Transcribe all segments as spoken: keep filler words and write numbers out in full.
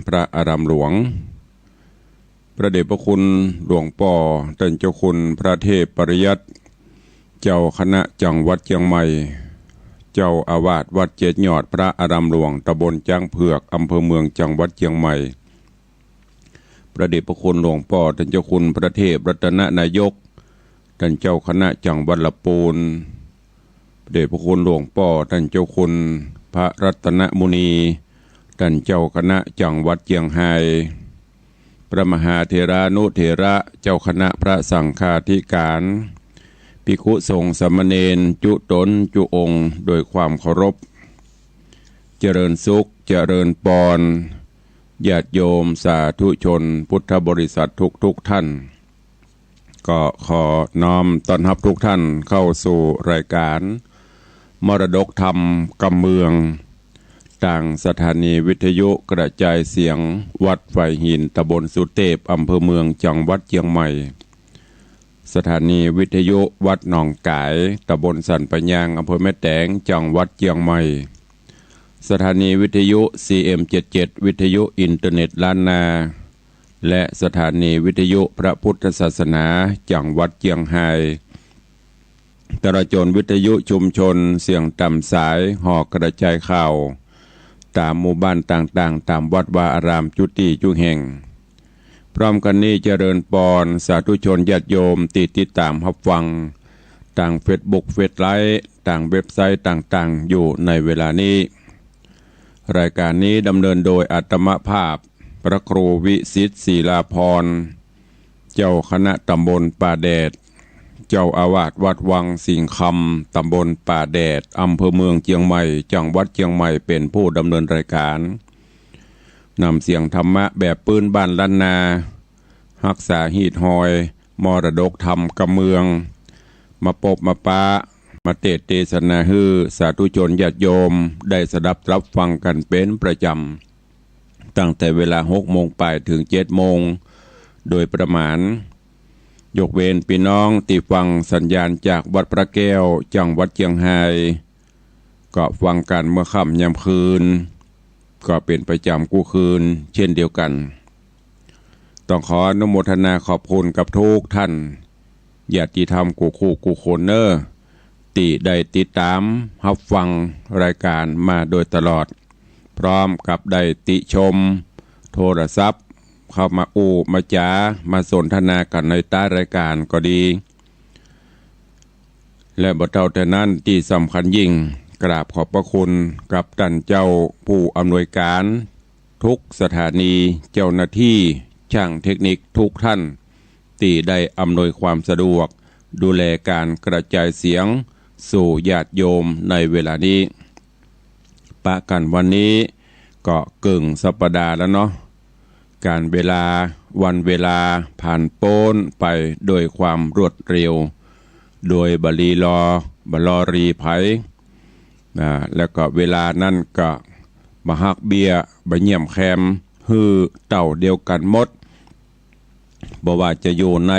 พระอารามหลวง พระเดชพระคุณหลวงป้อต้านเจ้าคุณพระเทพปริยัติ เจ้าคณะจังหวัดเจียงใหม่ เจ้าอาวาสวัดเจ็ดยอดพระอารามหลวงตำบลจ๊างเผือกอำเภอเมืองจังหวัดเจียงใหม่ พระเดชพระคุณหลวงป้อต้านเจ้าคุณพระเทพรัตนนายก ต้านเจ้าคณะจังหวัดละปูน พระเดชพระคุณหลวงป้อต้านเจ้าคุณพระรัตนมุนี ต้านเจ้าคณะจังหวัดเจียงฮาย พระมหาเถรานุเถระเจ้าคณะพระสังฆาธิการ ภิกขุสงฆ์สามเณรจุ๊ต๋นจุ๊องค์โดยความเคารพ เจริญสุขเจริญปอน ญาติโยมสาธุชนพุทธบริษัททุกๆ ท่าน ก็ขอน้อมต้อนฮับทุกท่านเข้าสู่รายการมรดกธรรมกำเมือง ตางสถานีวิทยุกระจายเสียงวัดฝายหิน ตำบลสุเตพ อำเภอเมือง จังหวัดเจียงใหม่ สถานีวิทยุวัดหนองก๋าย ตำบลสันป่ายาง อำเภอแม่แตง จังหวัดเจียงใหม่ สถานีวิทยุ ซีเอ็มเจ็ดเจ็ด วิทยุอินเทอร์เน็ตล้านนา และสถานีวิทยุพระพุทธศาสนา จังหวัดเจียงฮาย ตลอดจ๋นวิทยุชุมชนเสียงต๋ามสาย ห่อกระจายข่าว ต๋ามหมู่บ้านต่างๆ ต๋ามวัดวาอารามจุ๊ตี้จุ๊แห่ง พร้อมกั๋นนี้เจริญปอนสาธุชนญาติโยมตี้ติดต๋ามฮับฟัง ตางเฟซบุ๊ก เฟซไลฟ์ ตางเว็บไซต์ต่างๆ อยู่ในเวลานี้ รายการนี้ดำเนินโดยอาตมาภาพ พระครูวิสิทธิ์ ศิลาภรณ์ เจ้าคณะตำบลป่าแดด เจ้าอาวาสวัดวังสิงห์คำ ตำบลป่าแดด อำเภอเมืองเจียงใหม่ จังหวัดเจียงใหม่ เป๋นผู้ดำเนินรายการ นำเสียงธรรมะแบบปื๊นบ้านล้านนา ฮักษาฮีตฮอยมรดกธรรมกำเมือง มาปบมาปะ มาเตสน์เตสนาหื้อสาธุชนญาติโยมได้สดับรับฟังกั๋นเป๋นประจ๋ำ ตั้งแต่เวลาหกโมงปายเถิงเจ็ดโมง โดยประมาณ ยกเว้นปี้น้องตี้ฟังสัญญาณจากวัดพระแก้ว จังหวัดเจียงฮาย ก็ฟังกั๋นเมื่อค่ำยามคืน ก็เป๋นประจ๋ำกู้คืนเจ้นเดียวกั๋น ต้องขออนุโมทนาขอบคุณกับกู้ท่าน ญาติธรรมกู้คู่กู้คนเน่อ ตี้ได้ติดต๋ามฮับฟังรายการมาโดยตลอด พร้อมกับได้ติชม โทรศัพท์เข้ามาอู้มาจ๋า มาสนทนากั๋นในใต้รายการก็ดี และบ่เต้าแต่นั้นตี้สำคัญยิ่ง กราบขอบพระคุณกับต้านเจ้าผู้อำนวยการทุกสถานี เจ้าหน้าตี้ จ้างเทคนิคกู้ท่าน ตี้ได้อำนวยความสะดวก ดูแลก๋านกระจายเสียงสู่ญาติโยมในเวลานี้ ปะกั๋นวันนี้ก็เกิ่งสัปดาห์แล้วเนาะ ก๋าลเวลา วันเวลาผ่านป๊นไปโดยความรวดเร็ว โดยบ่รีรอ บ่รอรีใผ อ่า แล้วก็เวลานั้นก็บ่ฮักเบี้ย บ่เยี่ยมแคม หื้อเต้าเดียวกั๋นหมด บ่ว่าจะอยู่ใน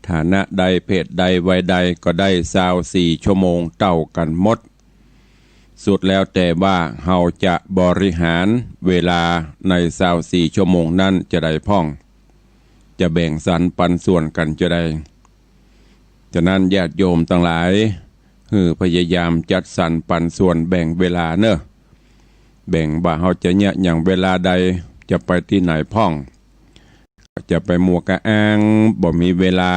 ฐานะใด เพศใด วัยใดก็ได้ ซาวสี่ชั่วโมงเต้ากั๋นหมด สุดแล้วแต่ว่าเฮาจะบริหารเวลาในซาวสี่ชั่วโมงนั้นจะใดพ่อง จะแบ่งสรรปันส่วนกั๋นจะใด ฉะนั้นญาติโยมตังหลาย หื้อพยายามจัดสรรปันส่วนแบ่งเวลาเน่อ แบ่งว่าเฮาจะเยียะหยังเวลาใด จะไปตี้ไหนพ่อง จะไปมัวกะอ้างบ่มีเวลา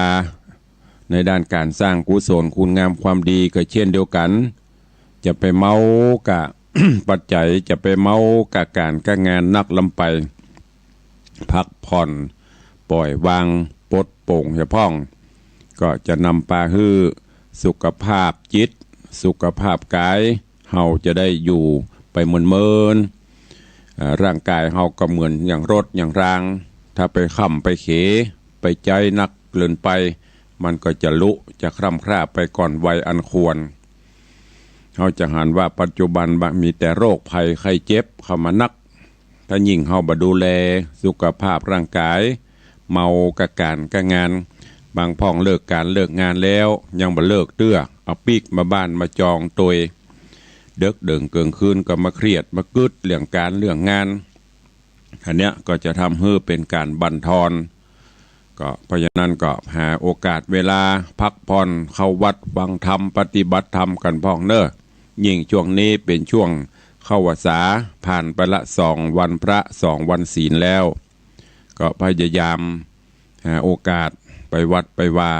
ในด้านก๋านสร้างกุศลคุณงามความดีก็เช่นเดียวกั๋น จะไปเมากับ ปัจจัย จะไปเมากับก๋านกับงานนักล้ำไป พักผ่อน ป่อยวาง ปลดโป่งเหียพ่อง ก็จะนำปาหื้อสุขภาพจิต สุขภาพก๋าย เฮาจะได้อยู่ไปเมินๆ อ่า ร่างก๋ายเฮาก็เหมือนอย่างรถอย่างราง ถ้าไปค้ำไปเข ไปใจ๊นักเกินไป มันก็จะลุ จะคร่ำคร่าไปก่อนวัยอันควร เฮาจะหันว่าปัจจุบันบ่มีแต่โรคภัยไข้เจ็บเข้ามานัก ถ้ายิ่งเฮาบ่ดูแลสุขภาพร่างก๋าย เมากับก๋านกับงาน บางพ่องเลิกก๋านเลิกงานแล้ว ยังบ่เลิกเตื้อ เอาปิ๊กมาบ้านมาจองตวย เดิ็กเดิ่งเกิ่งคืนก็มาเครียด มากึ๊ดเรื่องก๋านเรื่องงาน อันเนี้ยก็จะทำหื้อเป๋นก๋านบั่นทอน ก็เพราะฉะนั้นก็หาโอกาสเวลาพักผ่อน เข้าวัดฟังธรรม ปฏิบัติธรรมกั๋นพ่องเน่อ ยิ่งช่วงนี้เป๋นช่วงเข้าพรรษา ผ่านไปละสองวันพระ สองวันศีลแล้ว ก็พยายามหาโอกาสไปวัดไปวา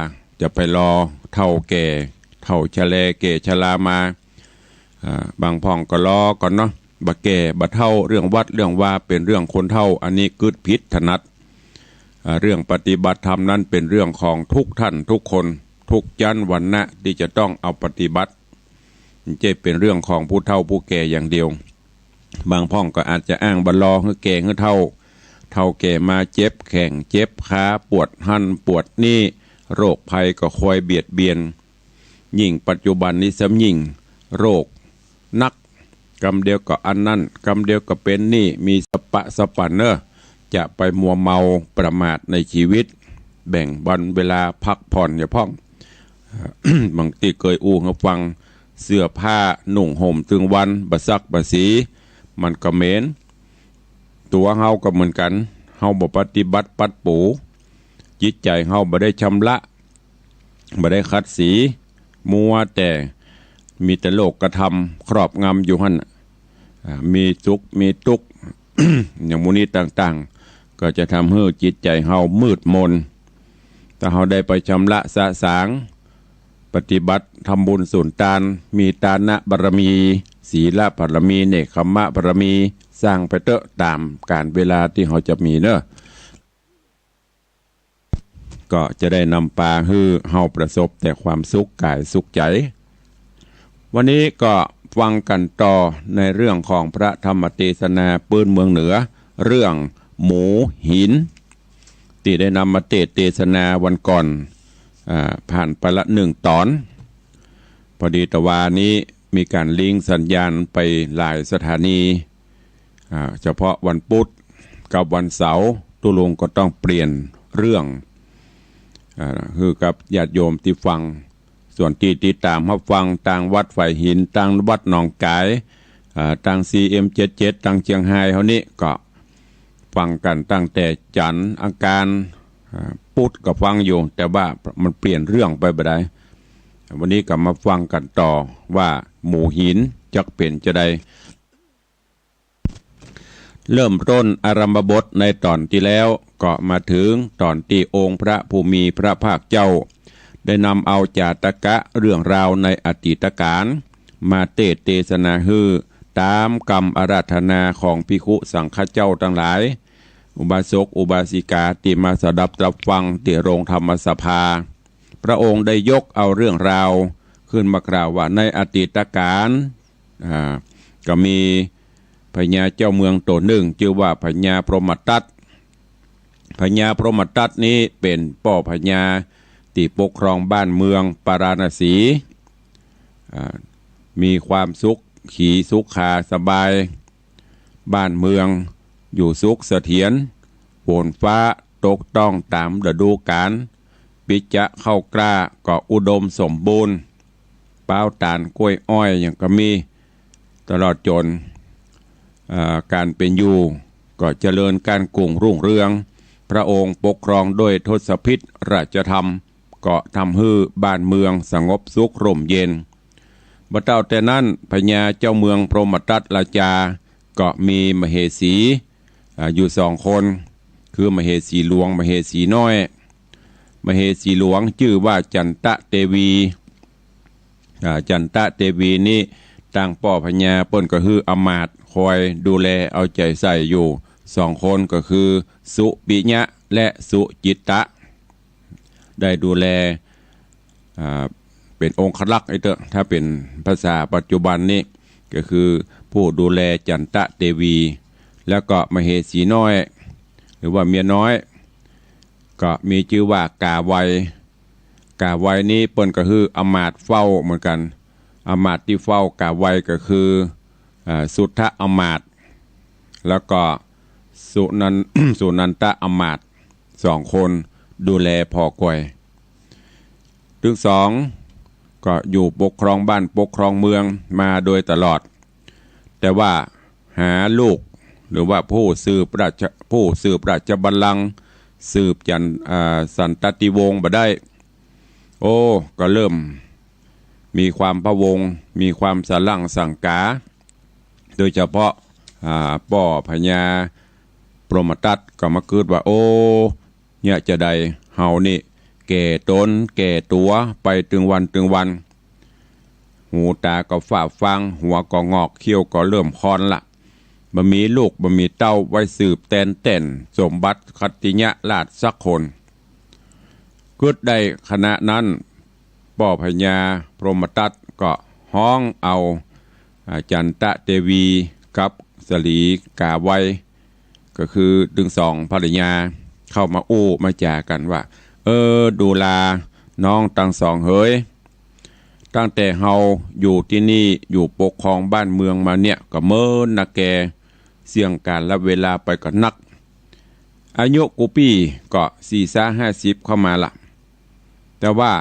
จะไปรอเฒ่าแก่ เฒ่าชะแลแก่ชรามา อ่า บางพ่องก็รอก่อนเนาะ บ่าแก่บ่าเฒ่า เรื่องวัดเรื่องวาเป๋นเรื่องคนเฒ่า อันนี้กึ๊ดผิดถนัด อ่า เรื่องปฏิบัติธรรมนั้นเป๋นเรื่องของทุกท่านทุกคน ทุกจั๊นวรรณะตี้จะต้องเอาปฏิบัติ บ่ใจ้เป๋นเรื่องของผู้เฒ่าผู้แก่อย่างเดียว บางพ่องก็อาจจะอ้างบ่ารอหื้อแก่หื้อเฒ่า เฒ่าแก่มาเจ็บแข้งเจ็บขา ปวดหั้นปวดนี่ โรคภัยก็คอยเบียดเบียน ยิ่งปัจจุบันนี้ซ้ำยิ่งโรคหนัก กำเดียวก็อันนั้น กำเดียวก็เป๋นนี่ มีสะปะสะปันเน่อ จะไปมัวเมาประมาทในชีวิต แบ่งวันเวลาพักผ่อนอย่าพ่อง บางตี้เกยอู้หื้อฟัง เสื้อผ้านุ่งห่มตึงวันบ่ซักบ่สี มันก็เหม็น ตั๋วเฮาก็เหมือนกั๋น เฮาบ่ปฏิบัติปัดปู๋ จิตใจ๋เฮาบ่ได้ชำระ บ่ได้ขัดสี มัวแต่มีแต่โลกธรรมครอบงำอยู่หั้นน่ะ อ่า มีสุขมีตุ๊กข์ อย่างหมู่นี้ต่างๆ ก็จะทำหื้อจิตใจ๋เฮามืดมน ถ้าเฮาได้ไปชำระสะสาง ปฏิบัติทำบุญสุนตาน มีตานะบารมี ศีลบารมี เนกขัมมะบารมี สร้างไปเต๊อะต๋ามก๋าลเวลาตี้เฮาจะมีเน่อ ก็จะได้นำปาหื้อเฮาประสบแต่ความสุขก๋ายสุขใจ๋ วันนี้ก็ฟังกั๋นต่อในเรื่องของพระธรรมเตสนาปื๊นเมืองเหนือ เรื่องหมูหิน ตี้ได้นำมาเตสน์เตสนาวันก่อน อ่า ผ่านไปละหนึ่งต๋อน พอดีตะวานี้มีก๋านลิงก์สัญญาณไปหลายสถานี อ่า เฉพาะวันปุ๊ดกับวันเสาร์ ตุ๊ลุงก็ต้องเปลี่ยนเรื่อง อ่า หื้อกับญาติโยมตี้ฟัง ส่วนตี้ติดต๋ามฮับฟังตางวัดฝายหิน ตางวัดหนองก๋าย อ่า ตาง ซี เอ็ม เจ็ดเจ็ด ตางเจียงฮายเฮานี้ก็ฟังกั๋นตั้งแต่จันทร์อังคาร อ่า ปุ๊ดก็ฟังอยู่ แต่ว่ามันเปลี่ยนเรื่องไปบ่ได้ วันนี้ก็มาฟังกั๋นต่อว่าหมูหินจักเป๋นจาใด เริ่มต้นอารัมภบทในต๋อนตี้แล้ว ก็มาเถิงต๋อนตี้องค์พระผู้มีพระภาคเจ้า ได้นำเอาจาตกะเรื่องราวในอดีตก๋าล มาเตสน์เตสนาหื้อต๋ามกำอาราธนาของภิกขุสังฆะเจ้าตังหลาย อุบาสกอุบาสิกาตี้มาสดับรับฟังตี้โฮงธรรมสภา พระองค์ได้ยกเอาเรื่องราวขึ้นมากล่าวว่าในอดีตก๋าล อ่า ก็มีพญาเจ้าเมืองตั๋วนึ่ง จื้อว่าพญาพรหมทัต พญาพรหมทัตนี้เป๋นป้อพญาตี้ปกครองบ้านเมืองปาราณสี อ่า มีความสุขขีสุขาสบาย บ้านเมืองอยู่สุขเสถียร ฝนฟ้าตกต้องต๋ามฤดูก๋าล ปิจจะข้าวกล้าก็อุดมสมบูรณ์ ป๊าวต๋าลกล้วยอ้อยหยังก็มี ตลอดจ๋น เอ่อ ก๋านเป๋นอยู่ก็เจริญก้านกุ่งรุ่งเรือง พระองค์ปกครองด้วยทศพิธราชธรรม ก็ทำหื้อบ้านเมืองสงบสุขร่มเย็น บ่เต้าแต่นั้น พญาเจ้าเมืองพรหมทัตราชา ก็มีมเหสี อ่า อยู่สองคน คือมเหสีหลวง มเหสีน้อย มเหสีหลวงจื้อว่าจันตะเตวี อ่า จันตะเตวีนี้ตางป้อพญาเปิ้นก็หื้ออำมาตย์คอยดูแลเอาใจ๋ใส่อยู่สองคน ก็คือสุปิยะและสุจิตตะ ได้ดูแล อ่า เป๋นองครักษ์ไอ้เต๊อะ ถ้าเป๋นภาษาปัจจุบันนี้ ก็คือผู้ดูแลจันตะเตวี แล้วก็มเหสีน้อย หรือว่าเมียน้อย ก็มีจื้อว่ากาไว กาไวนี้เปิ้นก็หื้ออำมาตย์เฝ้าเหมือนกั๋น อำมาตย์ตี้เฝ้ากาไวก็คือ อ่า สุทธะอำมาตย์ แล้วก็สุนัน- สุนันตะอำมาตย์ สองคนดูแลผ่อกอย ตึงสองก็อยู่ปกครองบ้านปกครองเมืองมาโดยตลอด แต่ว่าหาลูก หรือว่าผู้สืบราช ผู้สืบราชบัลลังก์ สืบจัน อ่า สันตติวงศ์บ่ได้ โอ้ ก็เริ่มมีความพะวง มีความสะหลั่งสังก๋า โดยเฉพาะ อ่า ป้อพญาพรหมทัตก็มากึ๊ดว่า โอ้ เยียะจาใด เฮานี่แก่ต๋นแก่ตั๋วไปตึงวันตึงวัน หูต๋าก็ฝ้าฟาง หัวก็งอก เขี้ยวก็เริ่มคอนละ บ่มีลูกบ่มีเต้าไว้สืบแตนแต่นสมบัติขัตติยราชสักคน กึ๊ดได้ขณะนั้น ป้อพญาพรหมทัตก็ฮ้องเอา อ่า จันตะเตวีกับสลีก๋าไว ก็คือตึงสองภรรยาเข้ามาอู้มาจ๋ากั๋นว่า เออ ดูราน้องตังสองเหย ตั้งแต่เฮาอยู่ตี้นี่ อยู่ปกครองบ้านเมืองมาเนี่ย ก็เมินนาแก เสี้ยงกาลเวลาไปก็นัก อายุกูปี้ก็สี่ซาห้าสิบเข้ามาละ แต่ว่า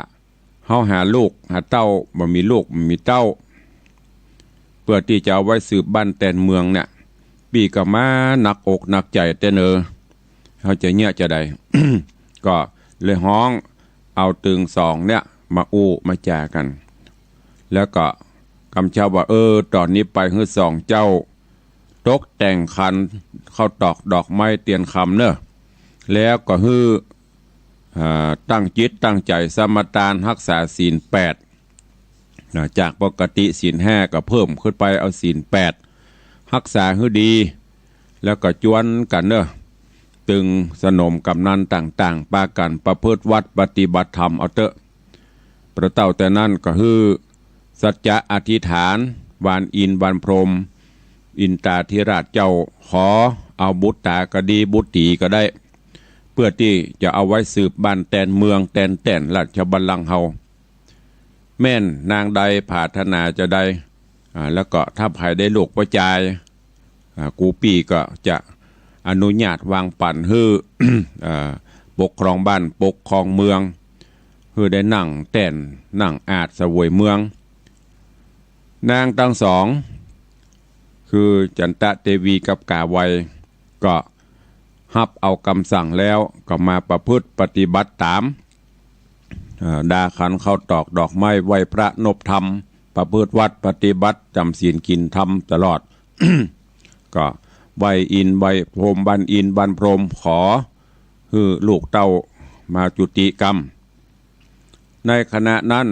เฮาหาลูกหาเต้าบ่มีลูกบ่มีเต้า เปื้อตี้จะเอาไว้สืบบ้านแตนเมืองเนี่ย ปี้ก็มาหนักอกหนักใจ๋แต๊เนอ เฮาจะเยียะจาใด ก็เลยฮ้องเอาตึงสองเนี่ยมาอู้มาจ๋ากั๋น แล้วก็กำชับว่า เออ ต๋อนนี้ไปหื้อสองเจ้า ตกแต่งขันข้าวตอกดอกไม้เตียนคำเนอะ แล้วก็หื้อ อ่า ตั้งจิตตั้งใจ๋สมาตานฮักษาศีลแปด นะ จากปกติศีลห้าก็เพิ่มขึ้นไปเอาศีลแปด ฮักษาหื้อดี แล้วก็จวนกั๋นเนอะ ตึงสนมกำนันต่างๆ ปากั๋นประพฤติวัตรปฏิบัติธรรมเอาเต๊อะ ปะเต้าแต่นั้นก็หื้อสัจจะอธิษฐาน วานอินทร์วานพรหม อินตาธิราชเจ้า ขอเอาบุตรต๋าก็ดีบุตรีก็ได้ เปื้อตี้จะเอาไว้สืบบ้านแตนเมืองแตนแต่นราชบัลลังก์เฮา แม่นนางใดผาถนาจาใด อ่า แล้วก็ถ้าใผได้ลูกป้อจาย อ่า กูปี้ก็จะอนุญาตวางปั๋นหื้อ อ่า ปกครองบ้านปกครองเมือง หื้อได้นั่งแต้นนั่งอาดเสวยเมือง นางตังสอง คือจันตะเตวีกับก๋าไว ก็ฮับเอากำสั่งแล้วก็มาประพฤติปฏิบัติต๋าม เอ่อ ดาขันข้าวตอกดอกไม้ไหว้พระนบธรรม ประพฤติวัตรปฏิบัติจ๋ำศีลกิ๋นธรรมตลอด ก็ไหว้อินทร์ไหว้พรหม วานอินทร์วานพรหม ขอหื้อลูกเต้ามาจุติกำ ในขณะนั้น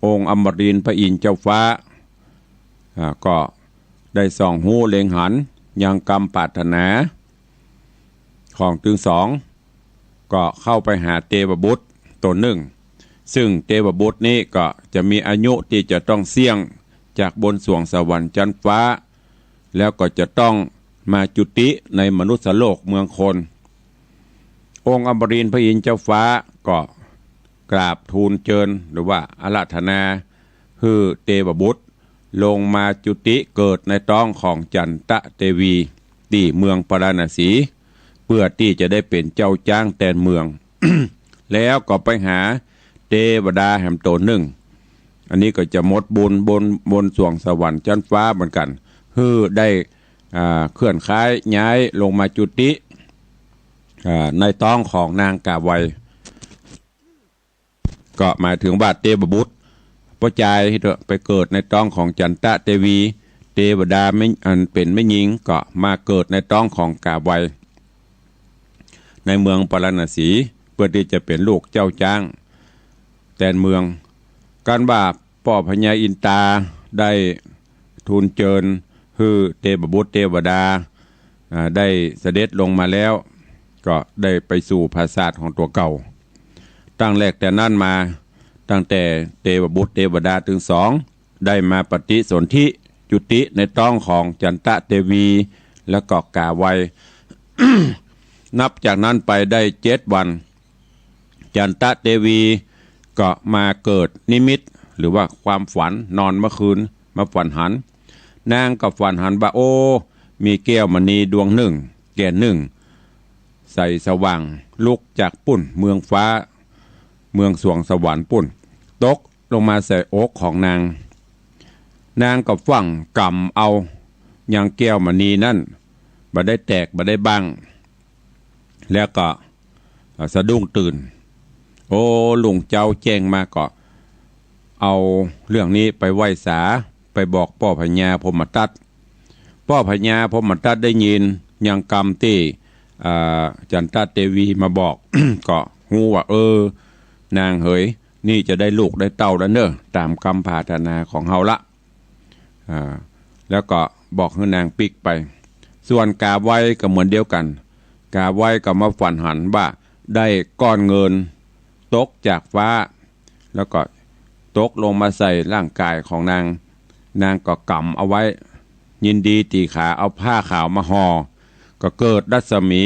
องค์อมรินทร์พระอินทร์เจ้าฟ้า อ่า ก็ได้ส่องฮู้เล็งหันยังกำปรารถนาของตึงสอง ก็เข้าไปหาเตวบุตรต๋นนึ่ง ซึ่งเตวบุตรนี้ก็จะมีอายุตี้จะต้องเสี้ยงจากบนสวงสวรรค์จั๊นฟ้า แล้วก็จะต้องมาจุติในมนุษย์โลกเมืองคน องค์อมรินทร์พระอินทร์เจ้าฟ้าก็กราบทูลเจิญ หรือว่าอาราธนา หื้อเตวบุตรลงมาจุติเกิดในต๊องของจันตะเตวีตี้เมืองพาราณสี เปื้อตี้จะได้เป๋นเจ้าจ๊างแตนเมือง แล้วก็ไปหาเตวดาแหมต๋นนึ่ง อันนี้ก็จะหมดบุญบน บนสวงสวรรค์จั๊นฟ้าเหมือนกั๋น หื้อได้ อ่า เคลื่อนย้ายลงมาจุติ อ่า ในต๊องของนางก๋าไว ก็หมายถึงว่าเตวบุตรป้อจายไปเกิดในต๊องของจันตะเตวี เตวดาแม่ อันเป๋นแม่ญิงก็มาเกิดในต๊องของก๋าไว ในเมืองพาราณสี เปื้อตี้จะเป๋นลูกเจ้าจ๊างแตนเมือง กันว่าป้อพญาอินตาได้ทูลเจิญหื้อเตวบุตรเตวดา อ่า ได้เสด็จลงมาแล้ว ก็ได้ไปสู่ผาสาทของตั๋วเก่า ตั้งแรกแต่นั้นมา ตั้งแต่เตวบุตรเตวดาตึงสอง ได้มาปฏิสนธิจุติในต๊องของจันตะเตวี แล้วก็ก๋าไว นับจากนั้นไปได้เจ็ดวัน จันตะเตวีก็มาเกิดนิมิต หรือว่าความฝัน นอนเมื่อคืนมาฝันหัน นางก็ฝันหันว่า โอ้ มีแก้วมณีดวงนึ่ง แก่นนึ่ง ใสสว่าง ลุกจากปุ้นเมืองฟ้า เมืองสวงสวรรค์ปุ้น ตกลงมาใส่อกของนาง นางก็ฟั่งก๋ำเอายังแก้วมณีนั้น บ่ได้แตก บ่ได้บั้ง แล้วก็ เอ่อ สะดุ้งตื่น โอ้ รุ่งเจ๊าแจ้งมาก็ เอาเรื่องนี้ไปไหว้สา ไปบอกป้อพญาพรหมทัต ป้อพญาพรหมทัตได้ยิน ยังกำตี้ อ่า จันตะเตวีมาบอก ก็ฮู้ว่า เออ นางเหย นี่จะได้ลูกได้เต้าแล้วเน่อ ต๋ามกำปรารถนาของเฮาละ อ่า แล้วก็บอกหื้อนางปิ๊กไป ส่วนก๋าไวก็เหมือนเดียวกั๋น ก๋าไวก็มาฝันหันว่าได้ก้อนเงินตกจากฟ้า แล้วก็ตกลงมาใส่ร่างก๋ายของนาง นางก็ก๋ำเอาไว้ ยินดีตี้ขาเอาผ้าขาวมาห่อ ก็เกิดรัศมี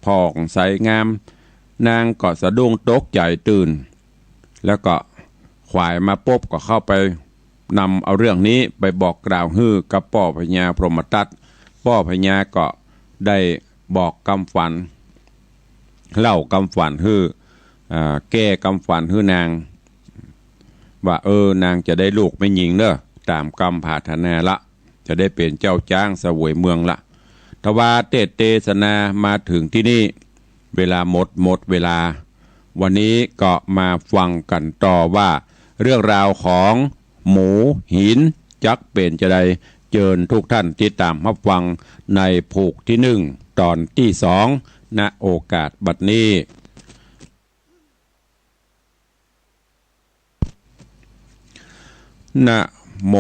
ผ่องใสงาม นางก็สะดุ้งตกใจ๋ตื่น แล้วก็ขวายมาปุ๊บก็เข้าไปนำเอาเรื่องนี้ไปบอกกล่าวหื้อกับป้อพญาพรหมทัต ป้อพญาก็ได้บอกกำฝัน เล่ากำฝันหื้อ อ่า แก้กำฝันหื้อนาง ว่า เออ นางจะได้ลูกแม่ญิงเน่อ ต๋ามกำปรารถนาละ จะได้เป๋นเจ้าจ๊างเสวยเมืองละ ทว่าเตสน์เตสนามาเถิงตี้นี่ เวลาหมด หมดเวลา วันนี้ก็มาฟังกั๋นต่อว่า เรื่องราวของหมูหินจักเป๋นจาใด เจิญทุกท่านติดต๋ามฮับฟังในผูกตี้นึ่ง ต๋อนตี้สอง ณ โอกาสบัดนี้ นะโม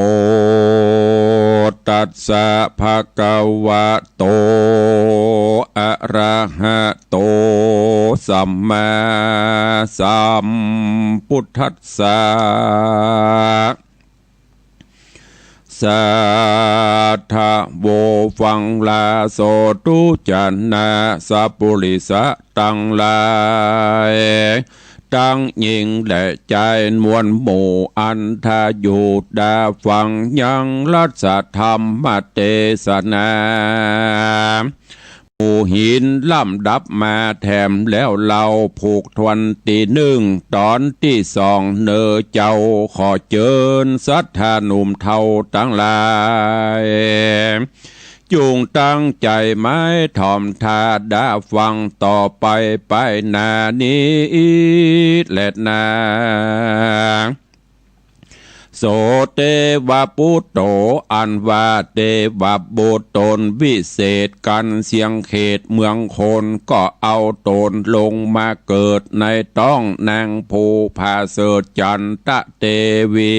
ตัสสะภะคะวะโต อะระหะโต สัมมาสัมพุทธัสสะ สาธุ ฟังลาโสธุ จะนะสัปปุริสะตังหลาย ตังญิงและจายมวลหมู่ อันทะยุดาฟังยังรัสธรรมเตสนา หมูหินลำดับมาแถมแล้วเล่า ผูกถ้วนตี้นึ่ง ต๋อนตี้สอง เน่อเจ้า ขอเจิญศรัทธาหนุ่มเฒ่าตังหลาย จุ่งตั้งใจ๋หมายถ่อมต๋าดาฟังต่อไป ไปหน้านี้แลนา โส เตวะปุตโต อันว่าเตวะบุตรต๋นวิเศษกั๋นเสี้ยงเขตเมืองคน ก็เอาต๋นลงมาเกิดในต๊องนางผู้ผาเสริฐจันตะเตวี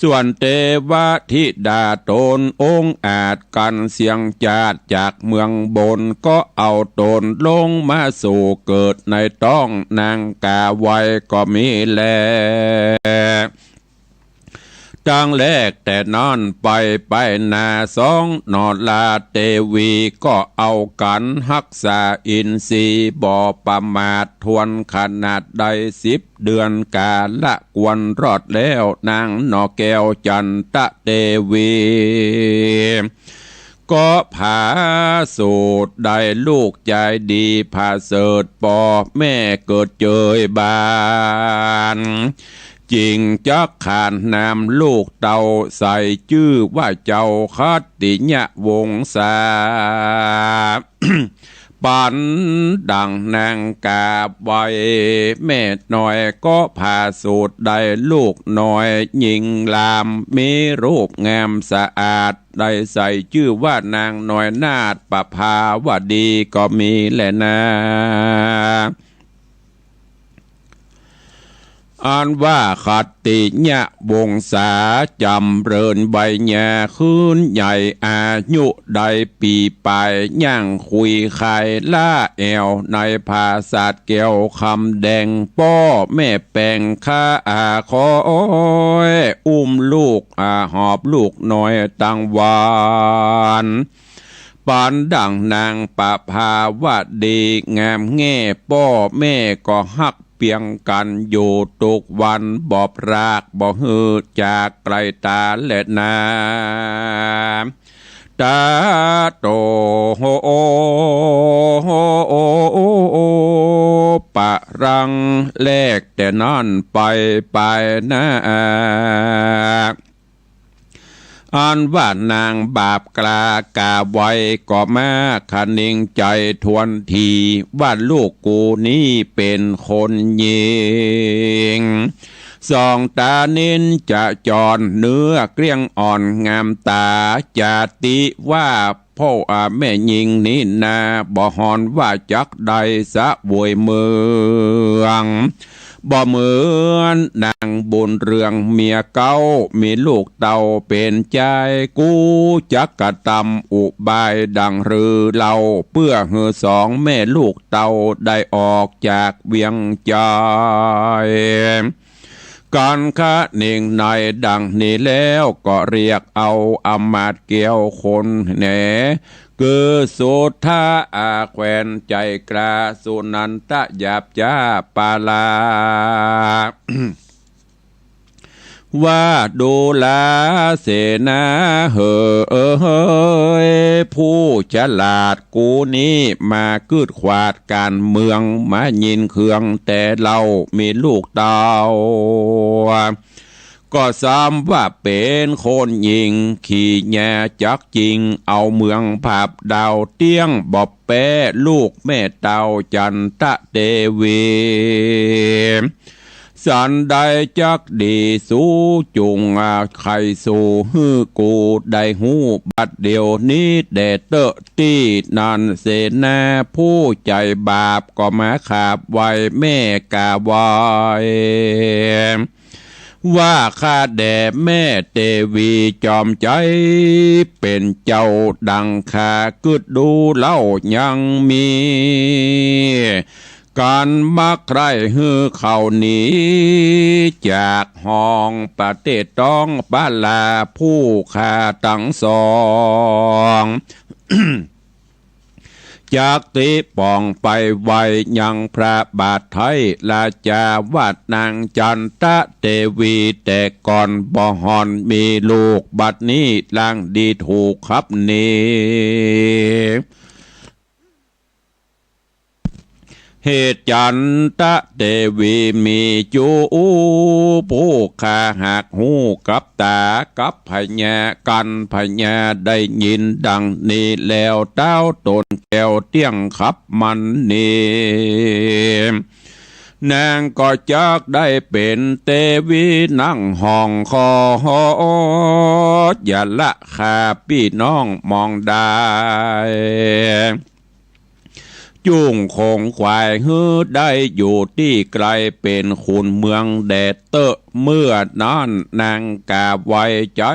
ส่วนเตวะธิดาต๋นองอาจกั๋นเสี้ยงจาดจากเมืองบน ก็เอาต๋นลงมาสู่เกิดในต๊องนางก๋าไวก็มีแล ตั้งแรกแต่นั้นไป ไปหน้าสอง นราเตวีก็เอากั๋นฮักษาอินทรีย์ บ่ประมาทถ้วนขนาดใด สิบเดือนกาละควรรอดแล้ว นางหน่อแก้วจันตะเตวี ก็ผาสูตรได้ลูกจายดีผาเสริฐ ป้อแม่เกิดเจยบาน จึงจักขานนามลูกเต้า ใส่จื้อว่าเจ้าขัตติยวงศา ปันดั่งนางก๋าไว แม่น้อยก็ผาสูตรได้ลูกน้อยญิงลาม มีรูปงามสะอาด ได้ใส่จื้อว่านางน้อยนาถประภาวดีก็มีแลนา อันว่าขัตติยวงศาจ๋ำเริญวัยยาขึ้นใหญ่ อายุได้ปี๋ป๋าย ย่างคุยคายล้าแอ่ว ในผาสาทแก้วคำแดง ป้อแม่แป๋งข้าอาคอย อุ้มลูกอาหอบลูกน้อยตังวาน ปันดั่งนางประภาวดีงามแง่ ป้อแม่ก็ฮักเปียงกั๋นอยู่ทุกวัน บ่พรากบ่หื้อจากไกลต๋าแลนา ตะโต ปะรัง แรกแต่นั้นไป ไปหน้า อันว่านางบาปกล้ากล้าไวก็มาคะนิงใจ๋ทวนที ว่าลูกกูนี้เป๋นคนญิง ส่องต๋านินจะจร เนื้อเกลี้ยงอ่อนงามต๋า จาติว่า เพราะว่าแม่ญิงนี้นา บ่ห่อนว่าจักได้เสวยเมือง บ่เหมือนนางบุญเรืองเมียเก๊า มีลูกเต้าเป๋นจาย กูจักกระตำอุบายดังรือเล่า เปื้อหื้อสองแม่ลูกเต้าได้ออกจากเวียงจาย กั๋นคะนิงในดังนี้แล้ว ก็เรียกเอาอำมาตย์แก้วคนแหน คือสุทธาอาแขวนใจ๋กล้า สุนันทะหยาบจ๊าปาลา ว่าดูราเสนาเหย ผู้ฉลาดกูนี้มาคืดขวาดก๋านเมือง มายินเคืองแต่เล่า มีลูกเต้า ก็ซ้ำว่าเป๋นคนญิง ขี่แยจักจิง เอาเมืองผาบดาวเตี้ยง บ่แป๊ลูกแม่เต้าจันทะเตวี สันใดจักดีสูจุ่ง อ่า ใค่สูหื้อกูได้ฮู้บัดเดี่ยวนี้แด่เต๊อะ ตี้นั้นเสนาผู้ใจ๋บาปก็มาขาบไหว้แม่กราบไหว้ ว่าข้าแด่แม่เตวีจอมใจ๋ เป๋นเจ้าดังข้าคืดดูเล่ายังมี ก๋านมักใคร่หื้อเขาหนี จากห้องประเทศต้องปาลา ผู้ข้าตังสอง จักติป่องไปไหว้ยังพระบาทไท้ ราชาว่านางจันทะเตวีแต่ก่อนบ่ห่อนมีลูก บัดนี้ลางดีถูกขับหนี เหตุจันทะเตวีมีจู๋ ผู้ข้าหากฮู้กับต๋ากับพญา กั๋นพญาได้ยินดังนี้แล้ว เต๊าต๋นแก้วเตี้ยงขับมันหนี นางก็จักได้เป๋นเตวีนั่งห้องขอ อย่าละข้าปี้น้องมองได้ จุ่งคงขวายหื้อได้อยู่ตี้ไกล เป๋นขุนเมืองแด่เต๊อะ เมื่อนั้นนางกราบไหว้ใจ๋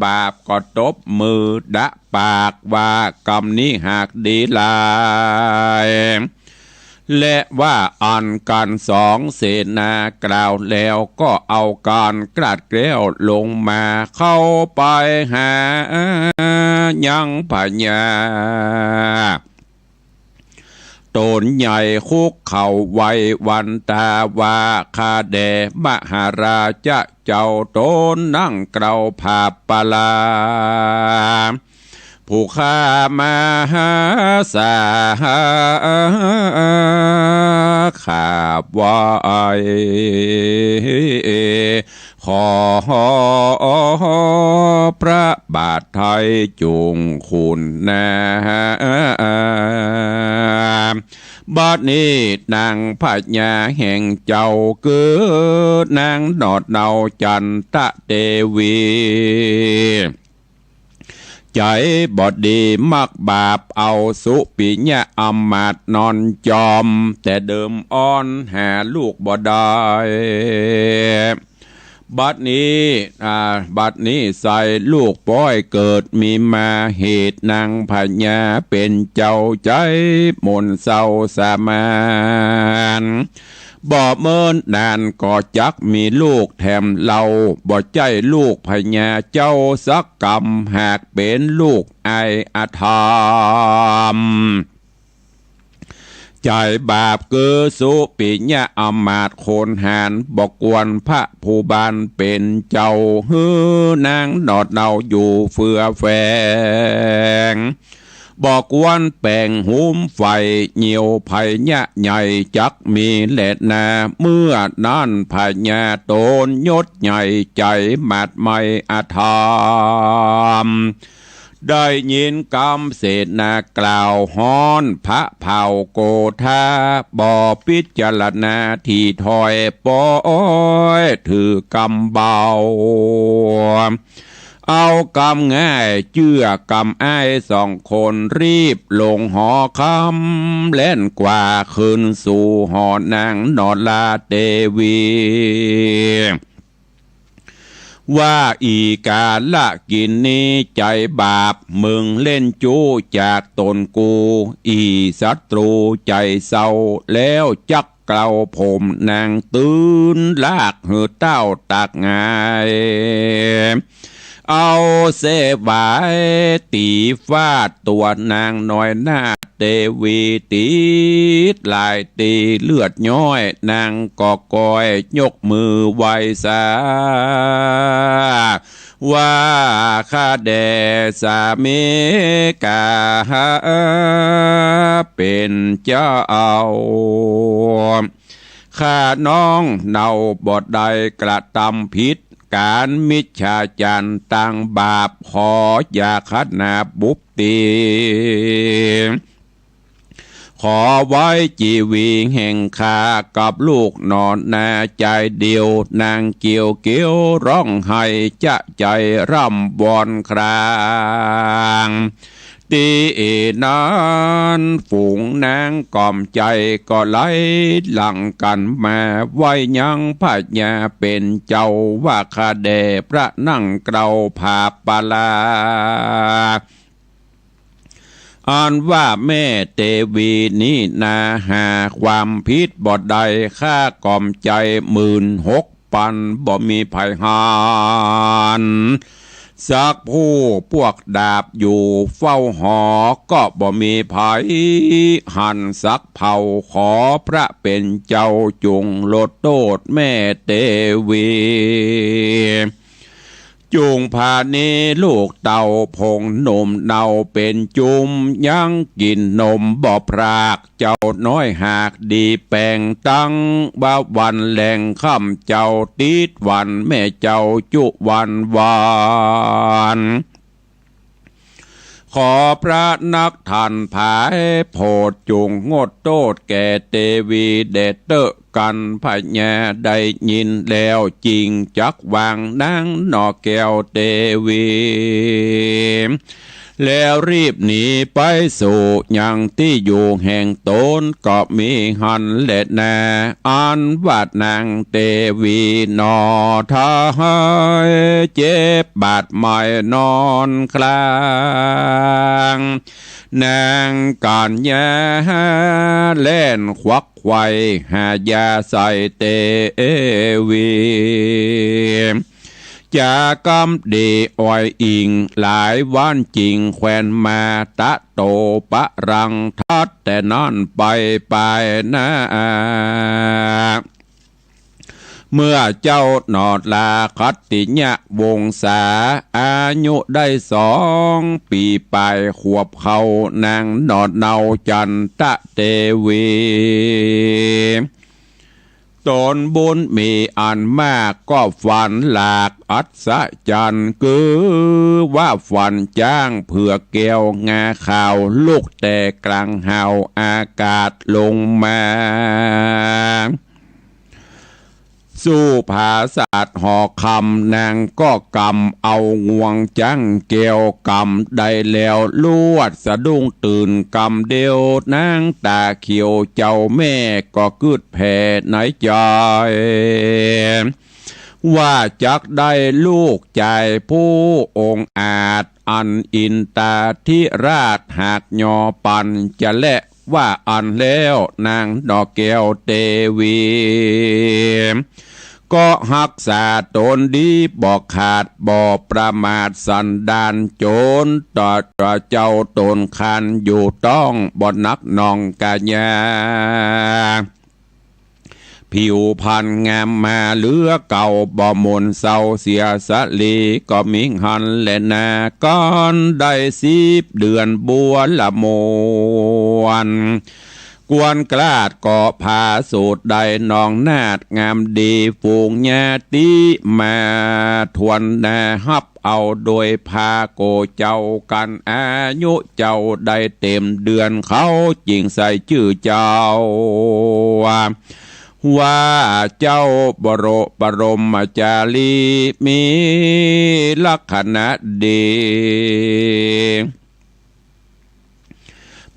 บาปก็ตบมือดะปากว่ากำนี้หากดีหลาย และว่าอั้นก๋านสองเสนากล่าวแล้ว ก็เอาก๋านกราดแก้วลงมา เข้าไปหายังพญา ต๋นใหญ่คุกเข่าไหว้วันตาว่า ข้าแด่มหาราชะเจ้า ต๋นนั่งเกลาผาบปาลา ผู้ข้ามหาศาล ข้าไหว้ขอพระบาทไท้จุ่งคุณนา บัดนี้นางพญาแห่งเจ้า คือนางหนอดเนาจันทะเตวี ใจ๋บ่ดีมักบาปเอาสุปิยะอำมาตย์นอนจอม แต่เดิมอ่อนหาลูกบ่ได้ บัดนี้ อ่า บัดนี้ใส่ลูกป้อยเกิดมีมา เหตุนางพญาเป๋นเจ้าใจ๋มนเศร้าสมาน บ่เมินนานก็จักมีลูกแถมเล่า บ่ใจ้ลูกพญาเจ้าสักกำ หากเป๋นลูกอ้ายอธรรม ใจ๋บาปคือสุปิยะอำมาตย์คนหาญ บ่ควรพระผู้บานเป๋นเจ้า หื้อนางหนอดเนาอยู่เฟือแฝง บ่ควรแป๋งหุมใฝ่ เยี่ยวพญาใหญ่จักมีแลนา เมื่อนั้นพญาต๋นยศใหญ่ใจ๋หมาดไหม้อธรรม ได้ยินกำเสนากล่าวฮ้อน พระเผ่าโกธาบ่พิจารณาถี่ถ้อย ปอยถือกำเบา เอากำง่ายเจื้อกำอ้ายสองคน รีบลงหอคำ แล่นกว่าคืนสู่หอนางนราเตวี ว่า อี่ก๋าละกิณณี ใจ๋บาป มึงเล่นจู้จากต๋นกู อี่ศัตรู๋ใจ๋เศร้า แล้วจักเกลาผมนาง ตื่นลากหื้อเต้าตากหงาย เอาเสวายตี๋ฟาดตั๋วนางน้อยนาเตวี ตี๋หลายตี๋เลือดย้อย นางก็ก้อยยกมือไหว้สา ว่า ข้าแด่สามีก๋า เป๋นเจ้า ข้าน้องเนาบ่ได้กระตำผิด ก๋านมิจฉาจารตางบาป ขออย่าขนาบุบตี๋ ขอไว้จีวีแห่งข้ากับลูกหนอนาจายเดียว นางเกี่ยวเกี้ยวร้องไห้จะใจ๋ร่ำวอนคราง ตี้นั้นฝูงนางก๋อมใจ๋ก็ไหลหลังกั๋นมาไหว้ยังพญาเป๋นเจ้า ว่าข้าแด่พระนั่งเกล้าผาปลา อันว่าแม่เตวีนี้นาหาความผิดบ่ได้ ข้าก๋อมใจ๋หมื่นหกปัน บ่มีใผหันสักผู้ พวกดาบอยู่เฝ้าหอก็บ่มีใผหันสักเผ่า ขอพระเป๋นเจ้าจุ่งลดโต้ษแม่เตวี จุ่งผานี้ลูกเต้าผงหนุ่มเนาเป๋นจุ่ม ยังกิ๋นนมบ่พราก เจ้าน้อยหากดีแป๋ง ตั้งว่าวันแลงค่ำเจ้า ติดวันแม่เจ้าจุวันวาน ขอพระนักท่านผายโผดจุ่งงดโต้ษแก่เตวีแด่เต๊อะ กัณฑ์พญาได้ยินแล้ว จึงจักวางนางหน่อแก้วเตวี แล้วรีบหนีไปสู่ยังตี้อยู่แห่งต๋น ก็มีหั้นแลนา อันว่านางเตวีหน่อทาย เจ็บบาดไหม้นอนคลาง นางกัญญาแล่นขวักไขว่หายาใส่เตวี จากำดีอ้อยอิงหลายวันจึงแควนมา ตะโตปะรัง ถัดแต่นั้นไปปายหน้า เมื่อเจ้าหนอดลาคัตติยวงศา อายุได้สองปี๋ปายขวบเข้า นางหนอดเนาจันตะเตวี ต๋นบุญมีอันมากก็ฝันหลากอัศจรรย์ คือว่าฝันจ๊างเผือกแก้วงาขาว ลุกแต่ก๋างหาวอากาศลงมา สู่ผาสาทหอคำ นางก็กำเอางวงจ๊างแก้วกำได้แล้ว ลวดสะดุ้งตื่นกำเดียว นางต๋าเขียวเจ้าแม่ก็กึ๊ดแผ่ในใจ๋ ว่าจักได้ลูกจายผู้องอาจ อันอินตาธิราชหากยอปันจะแล ว่าอั้นแล้วนางหน่อแก้วเตวี ก็ฮักษาต๋นดีบ่ขาดบ่ประมาทสันดาน จ๋นต๋อดเจ้าต๋นครรภ์อยู่ต๊องบ่หนักหน่องกายา เ ผิวพรรณงามมาเหลือเก่า บ่หม่นเศร้าเสียสะหลี ก็มิหั้นแลนา ก่อนได้สิบเดือนบัวละมวน กวนกลาดก็ผาสูตรได้น้องนาฏงามดี ฝูงญาติมาทวนนาฮับเอาโดยพาโกเจ้ากัน อายุเจ้าได้เต็มเดือน เขาจึงใส่จื้อเจ้า ว่าเจ้าบรม บรมจารี มีลักษณะดี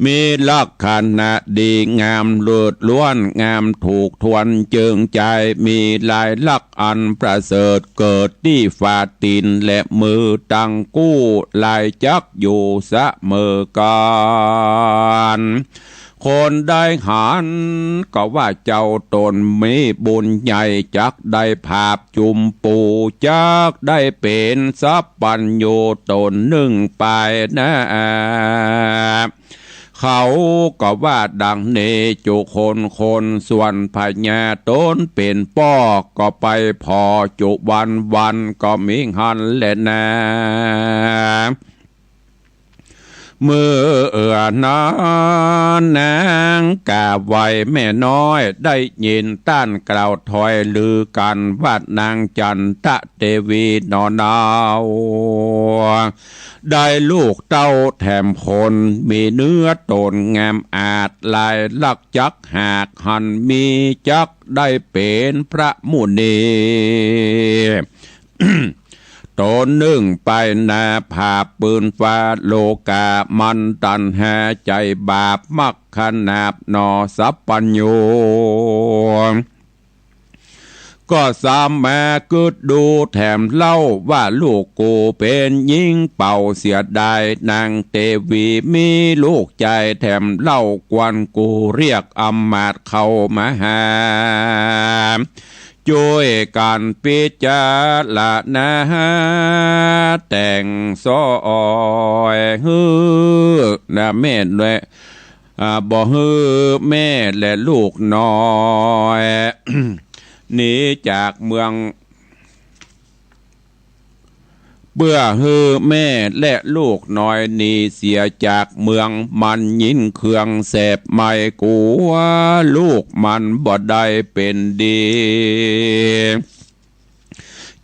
มีลักษณะดีงามเลิศล้วน งามถูกทวนเจิงใจ มีลายลักษณ์อันประเสริฐ เกิดตี้ฝ่าตี๋นและมือตังกู้ ลายจักอยู่เสมอกั๋น คนได้หันก็ว่าเจ้าต๋นมีบุญใหญ่ จักได้ผาบจุมปู จักได้เป๋นสัพพัญญูต๋นนึ่งไปนา เขาก็ว่าดังนี้จุคนคน ส่วนพญาต๋นเป๋นป้อ ก็ไปผ่อจุวันวัน ก็มิหั้นแลนา เมื่อเอื้อนั้นนางก๋าไวแม่น้อย ได้ยินต้านกล่าวถอยลือกั๋น ว่านางจันตะเตวีหนอเนา ได้ลูกเต้าแถมคน มีเนื้อต๋นงามอาจ ลายลักษณ์จักหากหันมี จักได้เป๋นพระมุนี ต๋นนึ่งไปนาผาบปืนฟ้า โลกามันตัณหาใจ๋บาป มักขนาบหนอสัพพัญญู ก็สามากึ๊ดดูแถมเล่า ว่าลูกกูเป๋นญิงเป๋าเสียดาย นางเตวีมีลูกจาย แถมเล่ากวนกูเรียกอำมาตย์เข้ามาหา จ้วยกั๋นปิจารณาแต่งสอยหื้อนะแม่และ อ่า บ่หื้อแม่และลูกน้อย หนีจากเมือง เปื้อหื้อแม่และลูกน้อยหนีเสียจากเมือง มันยินเคืองแสบใหม่ กั๋วลูกมันบ่ได้เป๋นดี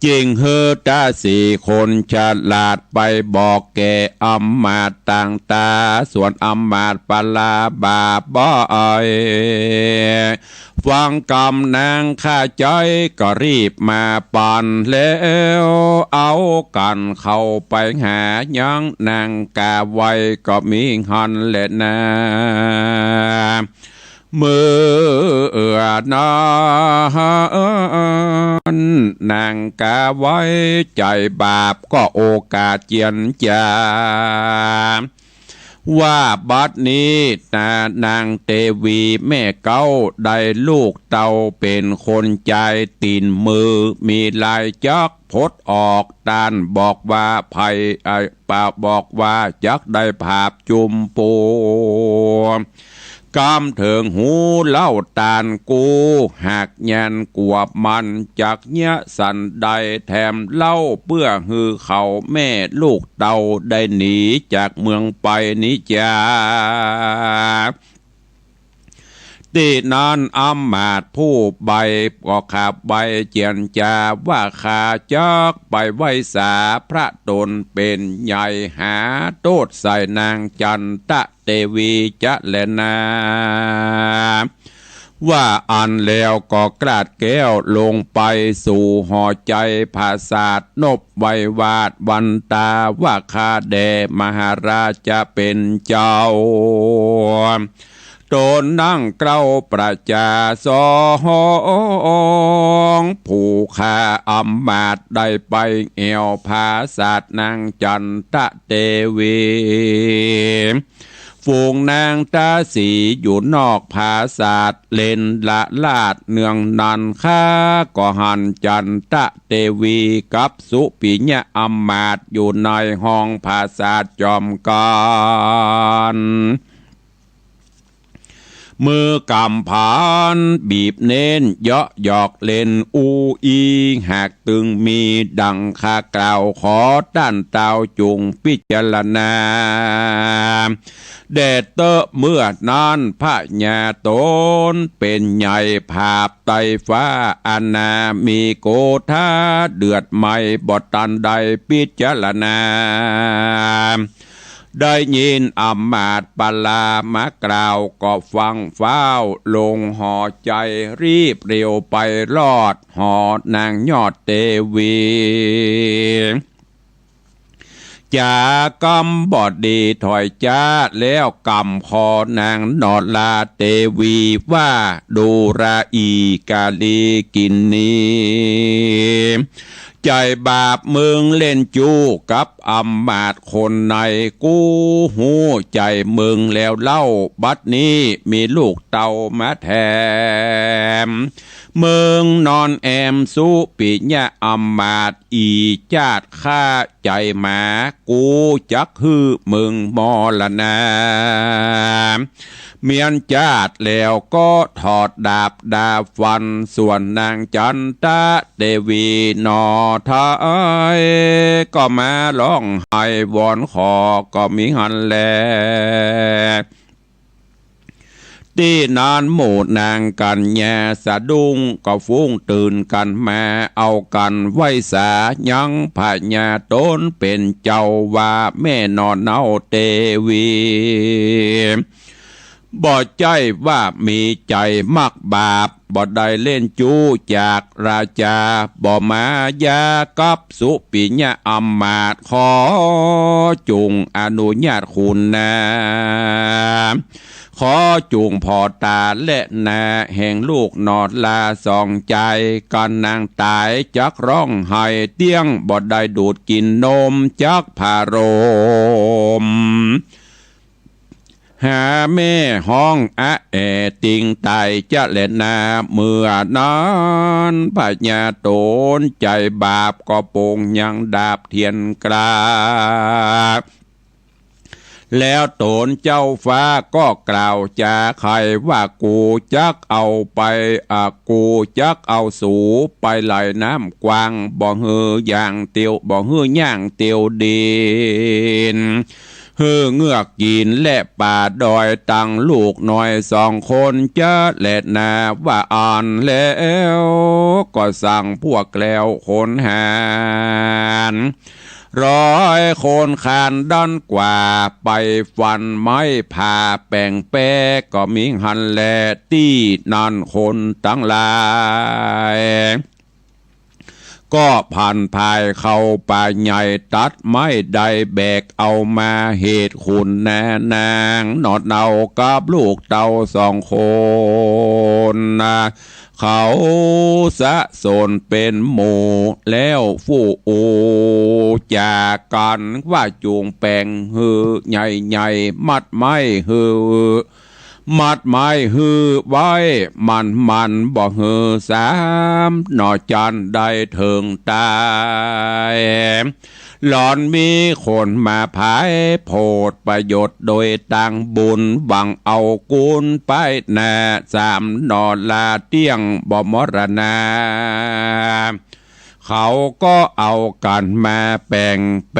จึงหื้อตาสี่คนฉลาดไปบอกแก่อำมาตย์ต่างต๋า ส่วนอำมาตย์ปลาบาปบ่อย ฟังกำนางข้าใจ๊ก็รีบมาปั๋นแล้ว เอากั๋นเข้าไปหายังนางก๋าไว ก็มิหั้นแลนา เมื่อเอื้อนั้นนางก๋าไวใจ๋บาป ก็โอกาสเจียรจา ว่าบัดนี้นะ นางเตวีแม่เก๊าได้ลูกเต้าเป๋นคนจายตี๋นมือ มีลายจักพดออก ต้านบอกว่าใผ เอ่อ ปะ บอกว่าจักได้ผาบจุมปู กำเถิงหูเล่าต้านกู้ หากแยนกั๋วมันจักเยียะสันใด แถมเล่าเปื้อหื้อเขาแม่ลูกเต้าได้หนีจากเมืองไปนี้จา ตี้นั้นอำมาตย์ผู้ใบ้ก็ขับไว้เจียรจา ว่าข้าจักไปไหว้สาพระต๋นเป๋นใหญ่ หาโต้ษใส่นางจันตะเตวีจะแลนา ว่าอั้นแล้วก็กราดแก้วลงไปสู่หอใจ๋ผาสาท นบไหว้วาดวันตา ว่าข้าแด่มหาราชเป๋นเจ้า ต๋นนั่งเกล้าประจาสองผู้ข้าอำมาตย์ได้ไปแอ่วผาสาทนางจันตะเตวี ฝูงนางตาสีอยู่นอกผาสาทเล่นละลาดเนืองนั้น ข้าก็หันจันตะเตวีกับสุปิยะอำมาตย์อยู่ในห้องผาสาทจอมกั๋น มือกำผานบีบเน้นเยาะหยอกเล่นอู้อี้ หากตึงมีดั่งข้ากล่าวขอต้านเต้าจุ่งพิจารณา แด่เต๊อะเมื่อนั้นพญาโตนเป๋นใหญ่ผาบไต่ฟ้าอาณา มีโกธาเดือดไหม้บ่ตันได้พิจารณา ได้ยินอำมาตย์ปลามากล่าวก็ฟั่งฟ้าวลงหอใจ๋ รีบเร็วไปลอดหอนางยอดเตวี จ๋ากำบ่ดีถอยจ๊าแล้วกำคอนางนอราเตวีว่า ดูราอีกาลีกินนี ใจ๋บาปมึงเล่นจู้กับอำมาตย์คนใน กูฮู้ใจ๋มึงแล้วเล่า บัดนี้มีลูกเต้ามาแถม มึงนอนแอมสุปิยะอำมาตย์ อี่จาติข้าใจ๋หมา กูจักหื้อมึงมรณา เมี้ยนจาติแล้วก็ถอดดาบดาบฟัน ส่วนนางจันตะเตวีหน่อไท้ ก็มาฮ้องไห้วอนขอก็มีหั้นแล ตี้นั้นหมู่นางกัญญาสะดุ้งก็ฟุ้งตื่นกั๋นมา เอากั๋นไหว้สายังพญาโตนเป๋นเจ้าว่า แม่หน่อเน่าเตวี บ่ใจ้ว่ามีใจ๋มักบาป บ่ได้เล่นจู้จากราจา บ่มาหย่ากับสุปิยะอำมาตย์ ขอจุ่งอนุญาตขุนนา ขอจุ่งผ่อต๋าและนาแห่งลูกหน่อราสองใจ๋ กั๋นนางต๋ายจักฮ้องไห้เตี้ยง บ่ได้ดูดกิ๋นนมจักผาโรม หาแม่ฮ้องอะแอติงต๋ายจะแลนา เมื่อนั้นพญาโตนใจ๋บาปก็ปงยังดาบเถียนกล้า แล้วโตนเจ้าฟ้าก็กล่าวจ๋าไขว่า กูจักเอาไป อะ กูจักเอาสูไปไหลน้ำกว้าง บ่หื้อย่างเตียว บ่หื้อย่างเตียวดิน หื้อเงือกกิ๋นและป่าดอยตังลูกน้อยสองคนจะแลนา ว่าอั้นแล้วก็สั่งพวกแคล้วขนหาญ ร้อยคนคานด้านกว่า ไปฟันไม้ผ่าแป๋งแป๊ก็มีหั้นแล ตี้นั้นคนตังหลาย ก็ผันผายเข้าป่าใหญ่ตัดไม้ได้แบกเอามาเหตุขุนนานางหน่อเน่ากับลูกเต้าสองคนนา เขาสะสนเป๋นหมู่แล้วฟู่อู้จ๋ากั๋นว่าจุ่งแป๋งหื้อใหญ่ๆ มัดไม้หื้อ มัดไม้หื้อไว้มั่นๆ บ่หื้อสามหน่อจันได้เถิงต๋าย หล่อนมีคนมาผายโผดประโยชน์โดยตางบุญ หวังเอากุนไปนาสามหน่อราเตี้ยงบ่มรณา เขาก็เอากั๋นมาแป๋งแป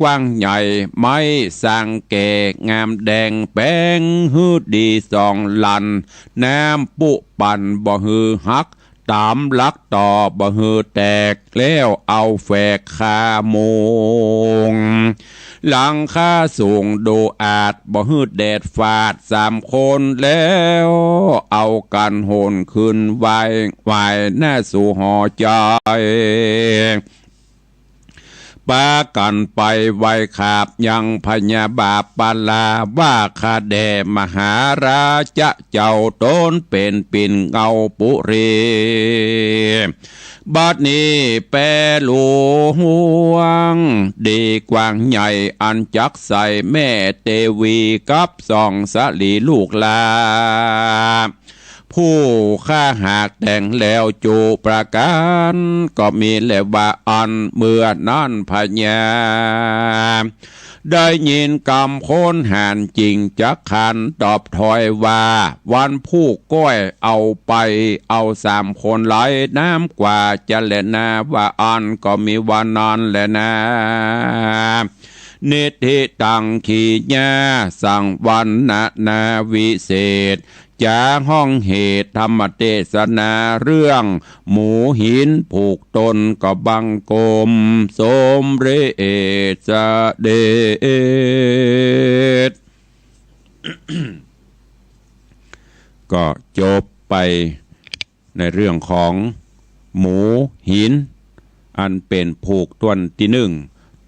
กว้างใหญ่ ไม้สังแก่งามแดงแป๋งหื้อดีสองหลั่น น้ำปุปันบ่หื้อหัก ต๋ามหลักต่อบ่หื้อแตก แล้วเอาแฝกคามุง หลังคาสูงดูอาดบ่หื้อแดดฝาด สามคนแล้วเอากั๋นโหนขึ้นไหว้ ไหว้หน้าสู่หอใจ๋ ปากั๋นไปไหว้ขาบยังพญาบาปปาลา ว่าข้าแด่มหาราชะเจ้า ตนเป๋นปิ่นเงาปุรี บัดนี้แปรหลวงดีกว้างใหญ่ อันจักใส่แม่เตวีกับสองสลีลูกหล้า ผู้ข้าหากแต่งแล้วจุประก๋าน ก็มีแลว่าอั้น เมื่อนั้นพญา ได้ยินกำคนหาญจิ่งจักขันตอบถอยว่า วันพูกก้อยเอาไป เอาสามคนไหลน้ำกว่า จะแลนาว่าอั้นก็มีวันนั้นแลนา นิทธิตังขีญา สังวรรณนาวิเศษ จ๋าห้องเหตุธรรมเตสนา เรื่องหมูหินผูกตนก็บังคมสมเร็จเสด็จ ก็จบไปในเรื่องของหมูหิน อันเป๋นผูกต้นตี้นึ่ง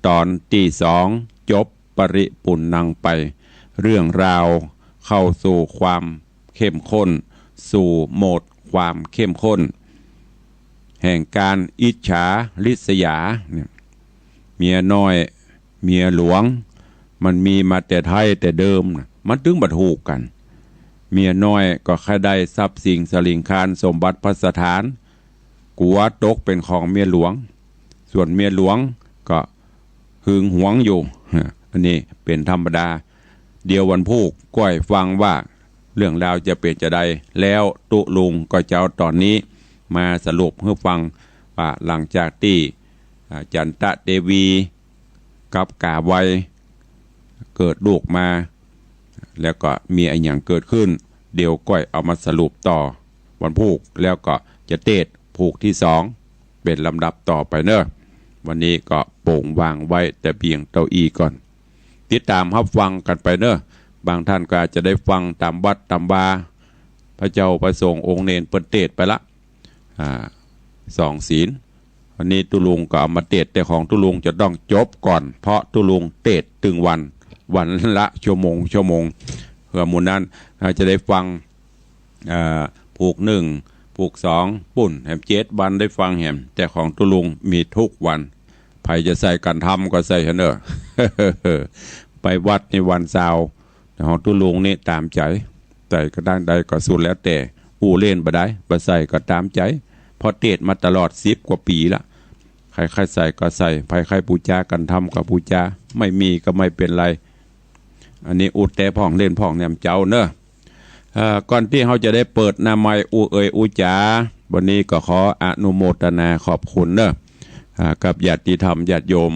ต๋อนตี้สอง จบปริปุณณังไป เรื่องราวเข้าสู่ความเข้มข้น สู่โหมดความเข้มข้น แห่งก๋านอิจฉาริษยาเนี่ย เมียน้อย เมียหลวง มันมีมาแต่ไท้แต่เดิมนะ มันตึงบ่ถูกกั๋น เมียน้อยก็ใค่ได้ทรัพย์สินสลิงคารสมบัติภัสถาน กั๋วตกเป๋นของเมียหลวง ส่วนเมียหลวงก็หึงหวงอยู่ อันนี้เป๋นธรรมดา เดี๋ยววันพูกก้อยฟังว่าเรื่องราวจะเป๋นจาใด แล้วตุ๊ลุงก็จะเอาต๋อนนี้มาสรุปหื้อฟังว่าหลังจากตี้ อ่า จันตะเตวีกับก๋าไวเกิดลูกมา แล้วก็มีอะหยังเกิดขึ้น เดี๋ยวก้อยเอามาสรุปต่อวันพูก แล้วก็จะเตสน์ผูกตี้สอง เป๋นลำดับต่อไปเนาะ วันนี้ก็โป๋งวางไว้แต่เปียงเต้าอี้ก่อน ติดต๋ามฮับฟังกั๋นไปเนาะ บางต้านก็อาจจะได้ฟังต๋ามวัดต๋ามวา พระเจ้าพระสงฆ์องค์เณรเปิ้นเตสน์ไปละ อ่า สองศีล อันนี้ตุ๊ลุงก็เอามาเตสน์ แต่ของตุ๊ลุงจะต้องจบก่อน เพราะตุ๊ลุงเตสน์ตึงวัน วันละชั่วโมง ชั่วโมง เปื้อหมู่นั้น อ่า จะได้ฟัง อ่า ผูกนึ่ง ผูกสอง ปู้นแหม เจ็ดวันได้ฟังแหม แต่ของตุ๊ลุงมีทุกวัน ใผจะใส่กั๋นทำก็ใส่หั้นเน่อ ไปวัดนี่วันเสาร์ แต่ของตุ๊ลุงนี่ต๋ามใจ๋ ใส่กระด้างใดก็สุดแล้วแต่ อู้เล่นบ่ได้ บ่ใส่ก็ต๋ามใจ๋ เพราะเตสน์มาตลอดสิบกว่าปี๋ละ ใผใค่ใส่ก็ใส่ ใผใค่ปู๋จากั๋นทำก็ปู๋จา ไม่มีก็ไม่เป๋นไร อันนี้อู้แต๊พ่องเล่นพ่องแหมเจ้าเนาะ เอ่อ ก่อนตี้เฮาจะได้เปิดหน้าไมค์อู้เอ่ยอู้จ๋า วันนี้ก็ขออนุโมทนาขอบคุณเนาะ อ่า กับญาติธรรมญาติโยม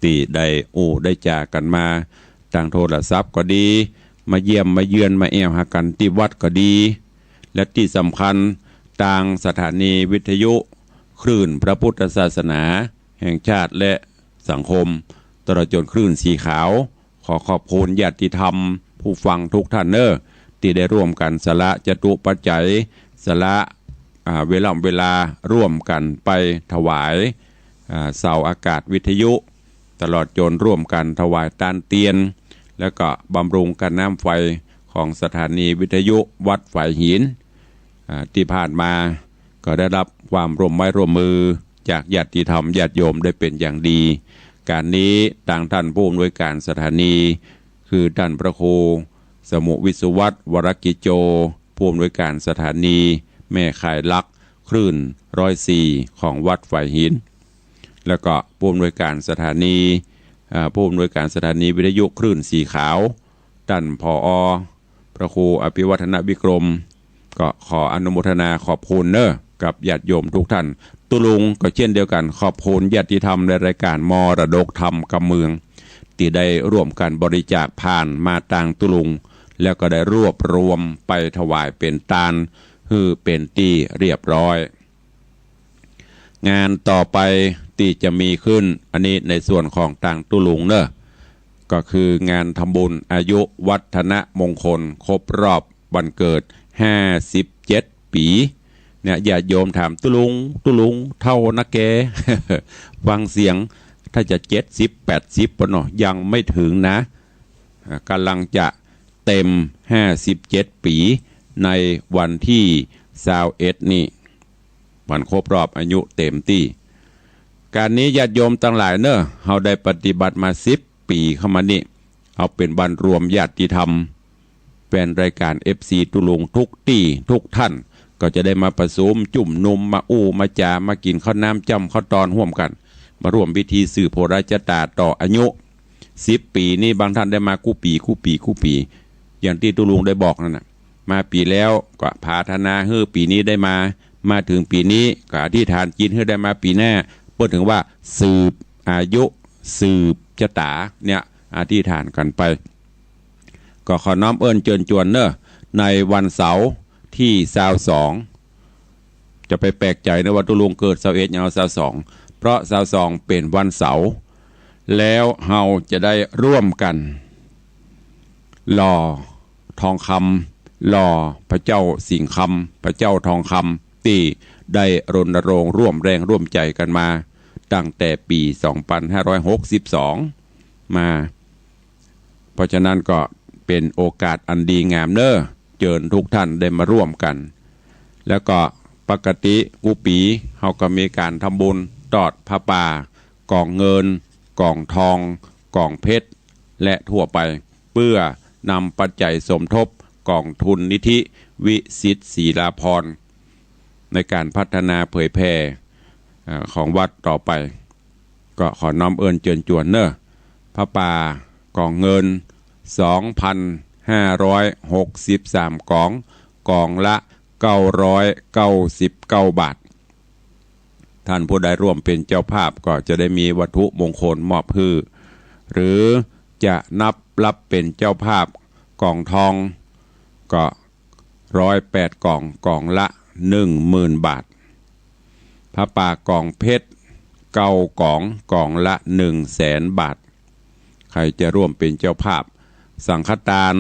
ตี้ได้อู้ได้จ๋ากั๋นมา ตางโทรศัพท์ก็ดี มาเยี่ยมมาเยือนมาแอ่วหากั๋นตี้วัดก็ดี และตี้สำคัญ ตางสถานีวิทยุคลื่นพระพุทธศาสนาแห่งชาติและสังคม ตลอดจ๋นคลื่นสีขาว ขอขอบคุณญาติธรรมผู้ฟังทุกท่านเนาะ ตี้ได้ร่วมกั๋นสละจตุปัจจัย สละ อ่า เวล่ำเวลาร่วมกั๋นไปถวาย อ่า เสาอากาศวิทยุ ตลอดจ๋นร่วมกั๋นถวายตานเตียน แล้วก็บำรุงก้าน้ำไฟของสถานีวิทยุวัดฝายหิน อ่า ตี้ผ่านมาก็ได้ฮับความร่วมไม้ร่วมมือจากญาติธรรมญาติโยมได้เป๋นอย่างดี ก๋านนี้ตางต้านผู้อำนวยก๋านสถานี คือต้านพระครูสมุห์วิศวัฒน์ วรกิจโจ ผู้อำนวยก๋านสถานีแม่ข่ายหลักคลื่นร้อยสี่ของวัดฝายหิน แล้วก็ผู้อำนวยก๋านสถานี อ่า ผู้อำนวยก๋านสถานีวิทยุคลื่นสีขาว ต้าน ผอ พระครูอภิวัฒนวิกรม ก็ขออนุโมทนาขอบคุณเนาะ กับญาติโยมทุกท่าน ตุ๊ลุงก็เช่นเดียวกั๋น ขอบคุณญาติธรรมในรายก๋านมรดกธรรมกำเมือง ตี้ได้ร่วมกั๋นบริจาคผ่านมาตางตุ๊ลุง แล้วก็ได้รวบรวมไปถวายเป๋นตาน หื้อเป๋นตี้เรียบร้อย งานต่อไปตี้จะมีขึ้น อันนี้ในส่วนของตางตุ๊ลุงเนาะ ก็คืองานทำบุญอายุวัฒนมงคลครบรอบวันเกิดห้าสิบเจ็ดปี๋ เนี่ย ญาติโยมถาม ตุ๊ลุง ตุ๊ลุง เฒ่านักแก ฟังเสียง ถ้าจะเจ็ดสิบ แปดสิบ ปะเนาะ ยังไม่ถึงนะ อ่า ก่ำลังจะเต๋มห้าสิบเจ็ดปี๋ ในวันตี้ซาวเอ็ดนี่ วันครบรอบอายุเต๋มตี้ ก๋านนี้ญาติโยมตังหลายเนาะ เฮาได้ปฏิบัติมาสิบปี๋เข้ามานี่ เอาเป๋นวันรวมญาติธรรม แฟนรายก๋าน เอฟซี ตุ๊ลุงทุกตี้ทุกท่าน ก็จะได้มาประชุมจุมนุม มาอู้มาจ๋า มากิ๋นข้าวน้ำจ้ำข้าวตอนฮ่วมกั๋น มาร่วมพิธีสืบโหราชะต๋าต่ออายุ สิบปี๋นี้ บางท่านได้มากู้ปี๋ กู้ปี๋ กู้ปี๋ อย่างตี้ตุ๊ลุงได้บอกนั่นน่ะ มาปี๋แล้วก็ผาถนาหื้อปี๋นี้ได้มา มาเถิงปี๋นี้ก็อธิษฐานจิตหื้อได้มาปี๋หน้า เปิ้นถึงว่าสืบอายุ สืบชะตาเนี่ย อธิษฐานกั๋นไป ก็ขอน้อมเอิ้นเจิญจวนเน่อ ในวันเสาร์ตี้ซาวสอง จะไปแปลกใจ๋เน่อว่าตุ๊ลุงเกิดซาวเอ็ด ยังเอาซาวสอง เพราะซาวสองเป๋นวันเสาร์ แล้วเฮาจะได้ร่วมกั๋นหล่อทองคำ หล่อพระเจ้าสิงห์คำ พระเจ้าทองคำ ตี้ได้รณรงค์ร่วมแรงร่วมใจ๋กั๋นมา ตั้งแต่ปี๋สองปันห้าร้อยหกสิบสองมา เพราะฉะนั้นก็เป๋นโอกาสอันดีงามเน่อ เจิญทุกท่านได้มาร่วมกั๋น แล้วก็ปกติกู้ปี๋เฮาก็มีก๋านทำบุญตอดผ้าป่า ก๋องเงิน ก๋องทอง ก๋องเพชร และทั่วไป เปื้อนำปัจจัยสมทบก๋องทุนนิธิวิสิทธิ์ศรีลาภรณ์ ในก๋านพัฒนาเผยแผ่ เอ่อ ของวัดต่อไป ก็ขอน้อมเอิ้นเจิญจวนเน่อ ผ้าป่าก๋องเงิน สองปันห้าร้อยหกสิบสามก๋อง ก๋องละเก้าร้อยเก้าสิบเก้าบาท ท่านผู้ใดร่วมเป๋นเจ้าภาพก็จะได้มีวัตถุมงคลมอบหื้อ หรือจะนับรับเป๋นเจ้าภาพก๋องทอง ก็ร้อยแปดก๋อง ก๋องละหนึ่งหมื่นบาท ผ้าป่าก๋องเพชรเก้าก๋อง ก๋องละหนึ่งแสนบาท ใผจะร่วมเป๋นเจ้าภาพ สังฆทาน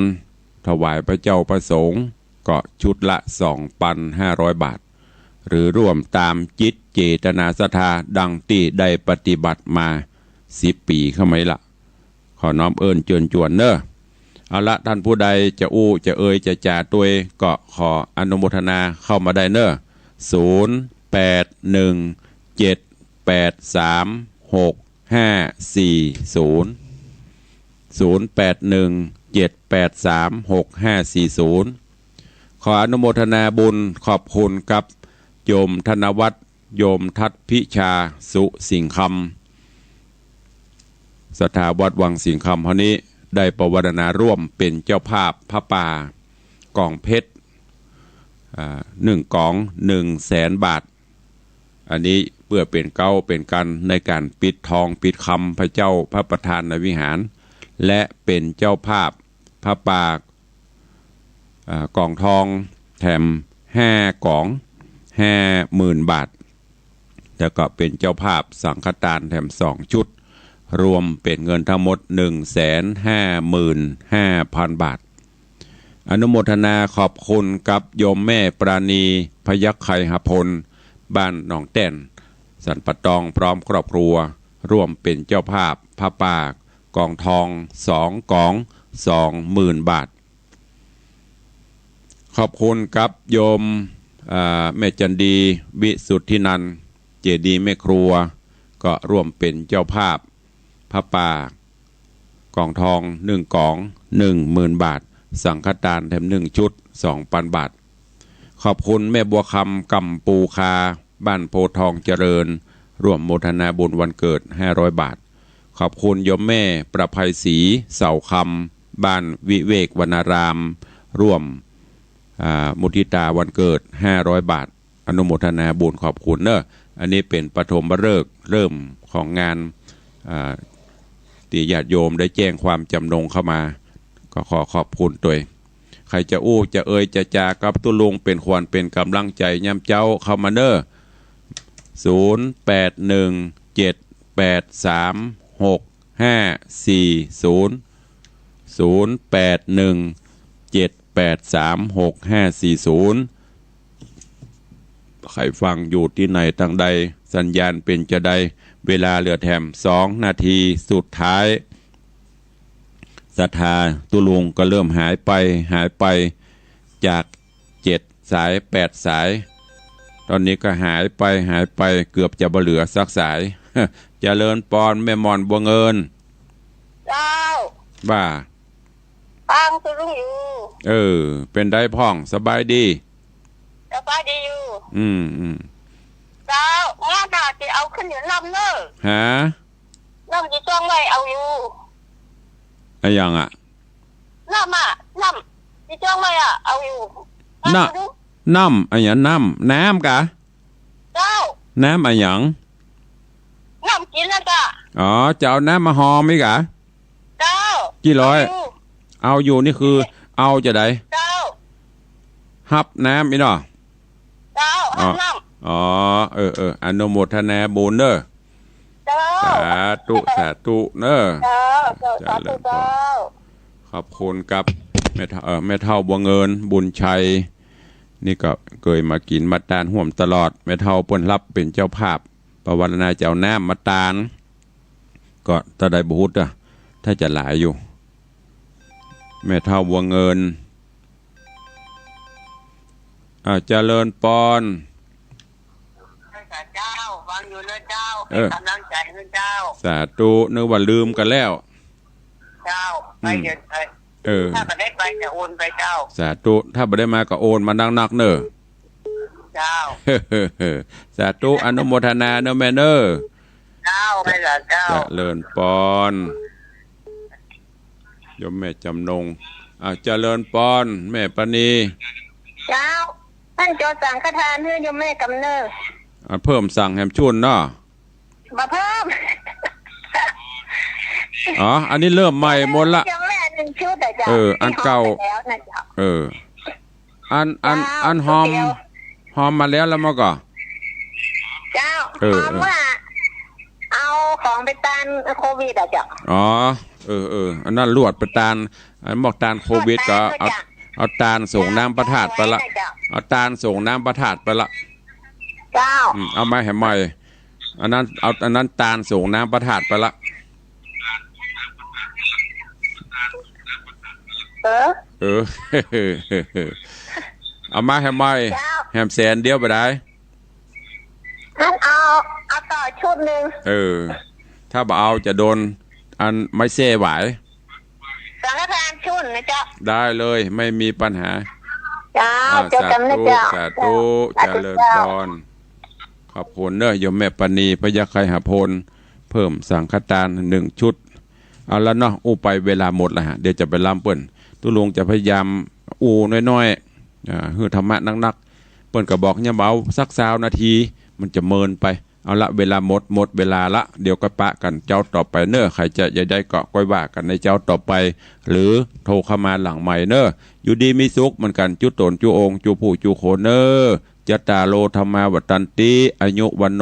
ถวายพระเจ้าพระสงฆ์ก็ชุดละสองปันห้าร้อยบาท หรือร่วมต๋ามจิตเจตนาศรัทธาดังตี้ได้ปฏิบัติมาสิบปี๋เข้ามาละ ขอน้อมเอิ้นเจิญจวนเน่อ เอาละ ท่านผู้ใดจะอู้จะเอ่ยจะจ๋าตวย ก็ขออนุโมทนาเข้ามาได้เน่อ ศูนย์แปดหนึ่งเจ็ดแปดสามหกห้าสี่ศูนย์ ศูนย์แปดหนึ่งเจ็ดแปดสามหกห้าสี่ศูนย์ ขออนุโมทนาบุญขอบคุณกับโยมธนวัฒน์ โยมทัศน์พิชา สุสิงห์คำ ศรัทธาวัดวังสิงห์คำเฮานี้ ได้ปวารณาร่วมเป๋นเจ้าภาพผ้าป่าก๋องเพชร อ่า หนึ่งก๋อง หนึ่งแสนบาท อันนี้เปื้อเป๋นเก๊าเป๋นกำในก๋านปิดทองปิดคำพระเจ้าพระประธานในวิหาร และเป๋นเจ้าภาพผ้าป่า อ่า ก๋องทองแถมห้าก๋อง ห้าหมื่นบาท แล้วก็เป๋นเจ้าภาพสังฆทานแถมสองชุด รวมเป๋นเงินทั้งหมดหนึ่งแสนห้าหมื่นห้าพันบาท อนุโมทนาขอบคุณกับโยมแม่ปราณี พยัคฆ์ไคหพล บ้านหนองแต้น สันป่าตอง พร้อมครอบครัว ร่วมเป๋นเจ้าภาพผ้าป่าก๋องทองสองก๋อง สองหมื่นบาท ขอบคุณกับโยม อ่า แม่จันดี วิสุทธินันท์ เจดีย์แม่ครัว ก็ร่วมเป๋นเจ้าภาพผ้าป่าก๋องทองหนึ่งก๋อง หนึ่งหมื่นบาท สังฆทานแถมหนึ่งชุด สองปันบาท ขอบคุณแม่บัวคำ ก่ำปูคา บ้านโพธิ์ทองเจริญ ร่วมโมทนาบุญวันเกิดห้าร้อยบาท ขอบคุณโยมแม่ประไพศรี เสาคำ บ้านวิเวกวรรณาราม ร่วม อ่า มุทิตาวันเกิดห้าร้อยบาท อนุโมทนาบุญขอบคุณเน่อ อันนี้เป๋นปฐมฤกษ์เริ่มของงาน อ่า ตี้ญาติโยมได้แจ้งความจ๋ำนงเข้ามา ก็ขอขอบคุณตวย ใผจะอู้จะเอ่ยจะจ๋ากับตุ๊ลุงเป๋นขวัญเป๋นก๋ำลังใจ๋ยามเจ๊าเข้ามาเน่อ ศูนย์แปดหนึ่งเจ็ดแปดสามหกห้าสี่ศูนย์ ศูนย์แปดหนึ่งเจ็ดแปดสามหกห้าสี่ศูนย์ ใผฟังอยู่ตี้ไหนตางใด สัญญาณเป๋นจาใด เวลาเหลือแถมสองนาทีสุดท้าย ศรัทธาตุ๊ลุงก็เริ่มหายไป หายไป จากเจ็ดสาย แปดสาย ต๋อนนี้ก็หายไป หายไป เกือบจะบ่เหลือสักสาย เจริญปอน แม่หม่อนบัวเงิน เจ้า ว่า ฟังตุ๊ลุงอยู่ เออ เป๋นใดพ่อง สบายดี สบายดีอยู่ อืม อืม เจ้า งาหน้าจะเอาขึ้นอยู่น้ำเน่อ ฮะ น้ำจะจ้องไว้เอาอยู่ อะหยังอะ น้ำอะ น้ำ ตี้จ้องไว้อะ เอาอยู่ น้ำ น้ำอะหยัง น้ำ น้ำกะ เจ้า น้ำอะหยัง น้ำกิ๋นนะเจ้า อ๋อ จะเอาน้ำมาหอมอีกอะ เจ้า กี่ร้อย เอาอยู่ เอาอยู่นี่คือ เอาจะใด เจ้า ฮับน้ำอีกเนาะ เจ้า อ๋อ ฮับน้ำ อ๋อ เออ เออ อนุโมทนาบุญเด้อ เจ้า สาธุ สาธุเนอะ เจ้า เจ้า สาธุ เจริญพร เจ้า ขอบคุณครับ แม่เฒ่า เอ่อ แม่เฒ่าบัวเงิน บุญชัย นี่ก็เกยมากิ๋นมาตานฮ่วมตลอด แม่เฒ่าเปิ้นฮับเป๋นเจ้าภาพ ปวารณาจะเอาน้ำมาตาน ก็ถ้าได้บ่ฮู้อะ ถ้าจะหลายอยู่ แม่เฒ่าบัวเงิน อ่า เจริญปอน เจ้า ฟังอยู่นะเจ้า เออ เป๋นก๋ำลังใจ๋หื้อเจ้า สาธุ นึกว่าลืมกั๋นแล้ว เจ้า ไป อืม เดี๋ยวไป เออ ถ้าบ่ได้ไปจะโอนไปเจ้า สาธุ ถ้าบ่ได้มาก็โอนมานักๆ เน่อ เจ้า สาธุ อนุโมทนาเน่อแม่เน่อ เจ้า ไปละเจ้า เจริญปอน โยมแม่จำนง อ่า เจริญปอน แม่ปานี เจ้า ต้านจ๋อสังฆทานหื้อโยมแม่กำเน่อ อ่า เพิ่มสังแหมชุดเนาะ บ่เพิ่ม อ๋อ อันนี้เริ่มใหม่หมดละ โยมแม่นึ่งชุดอะเจ้า เออ อันเก่า ตี้หอมไปแล้วนะเจ้า เออ อัน อัน เจ้า อันหอม ชุดเดียว หอมมาแล้ว แล้วมาก่อ เจ้า เออ หอม เออ ว่า เอาของไปตานโควิดอะเจ้า อ๋อ เออ เออ อันนั้นลวดไปตาน อันหมอกตานโควิดก็เอา ลวดตานก็เจ้า เอาตานส่งน้ำพระธาตุไปละ ลวดตานก็เจ้า เอาตานส่งน้ำพระธาตุไปละ เจ้า อืม เอามาแหมใหม่ อันนั้น เอา อันนั้นตานส่งน้ำพระธาตุไปละ เออ เออ เอามาแหมใหม่ เจ้า แหมแสนเดียวบ่ได้ อันเอา เอาต่อชุดนึ่ง เออ ถ้าบ่เอาจะโดน อันไม้แส้หวาย สังฆทานชุดนะเจ้า ได้เลย ไม่มีปัญหา เจ้า อ่า เจ้า สาธุ จำนะเจ้า สาธุ สาธุ เจริญ เจ้า ปอน ขอบคุณเน่อ โยมแม่ปานี พญาไคหพล เพิ่มสังฆทานนึ่งชุด เอาละเนาะ อู้ไปเวลาหมดละฮะ เดี๋ยวจะไปล้ำเปิ้น ตุ๊ลุงจะพยายามอู้น้อยๆ อ่า หื้อธรรมะนักๆ เปิ้นก็บอกเนี่ยเบาสักซาวนาที มันจะเมินไป เอาละ เวลาหมด หมดเวลาละ เดี๋ยวก็ปะกั๋นเจ๊าต่อไปเน่อ ใผจะจะได้ก็ก้อยว่ากั๋นในเจ๊าต่อไป หรือโทรเข้ามาหลังไมค์เน่อ อยู่ดีมีสุขเหมือนกั๋น จุ๊ต๋น จุ๊องค์ จุ๊ผู้ จุ๊คนเน่อ จัตตาโร ธัมมา วัฑฒันติ อายุ วัณโณ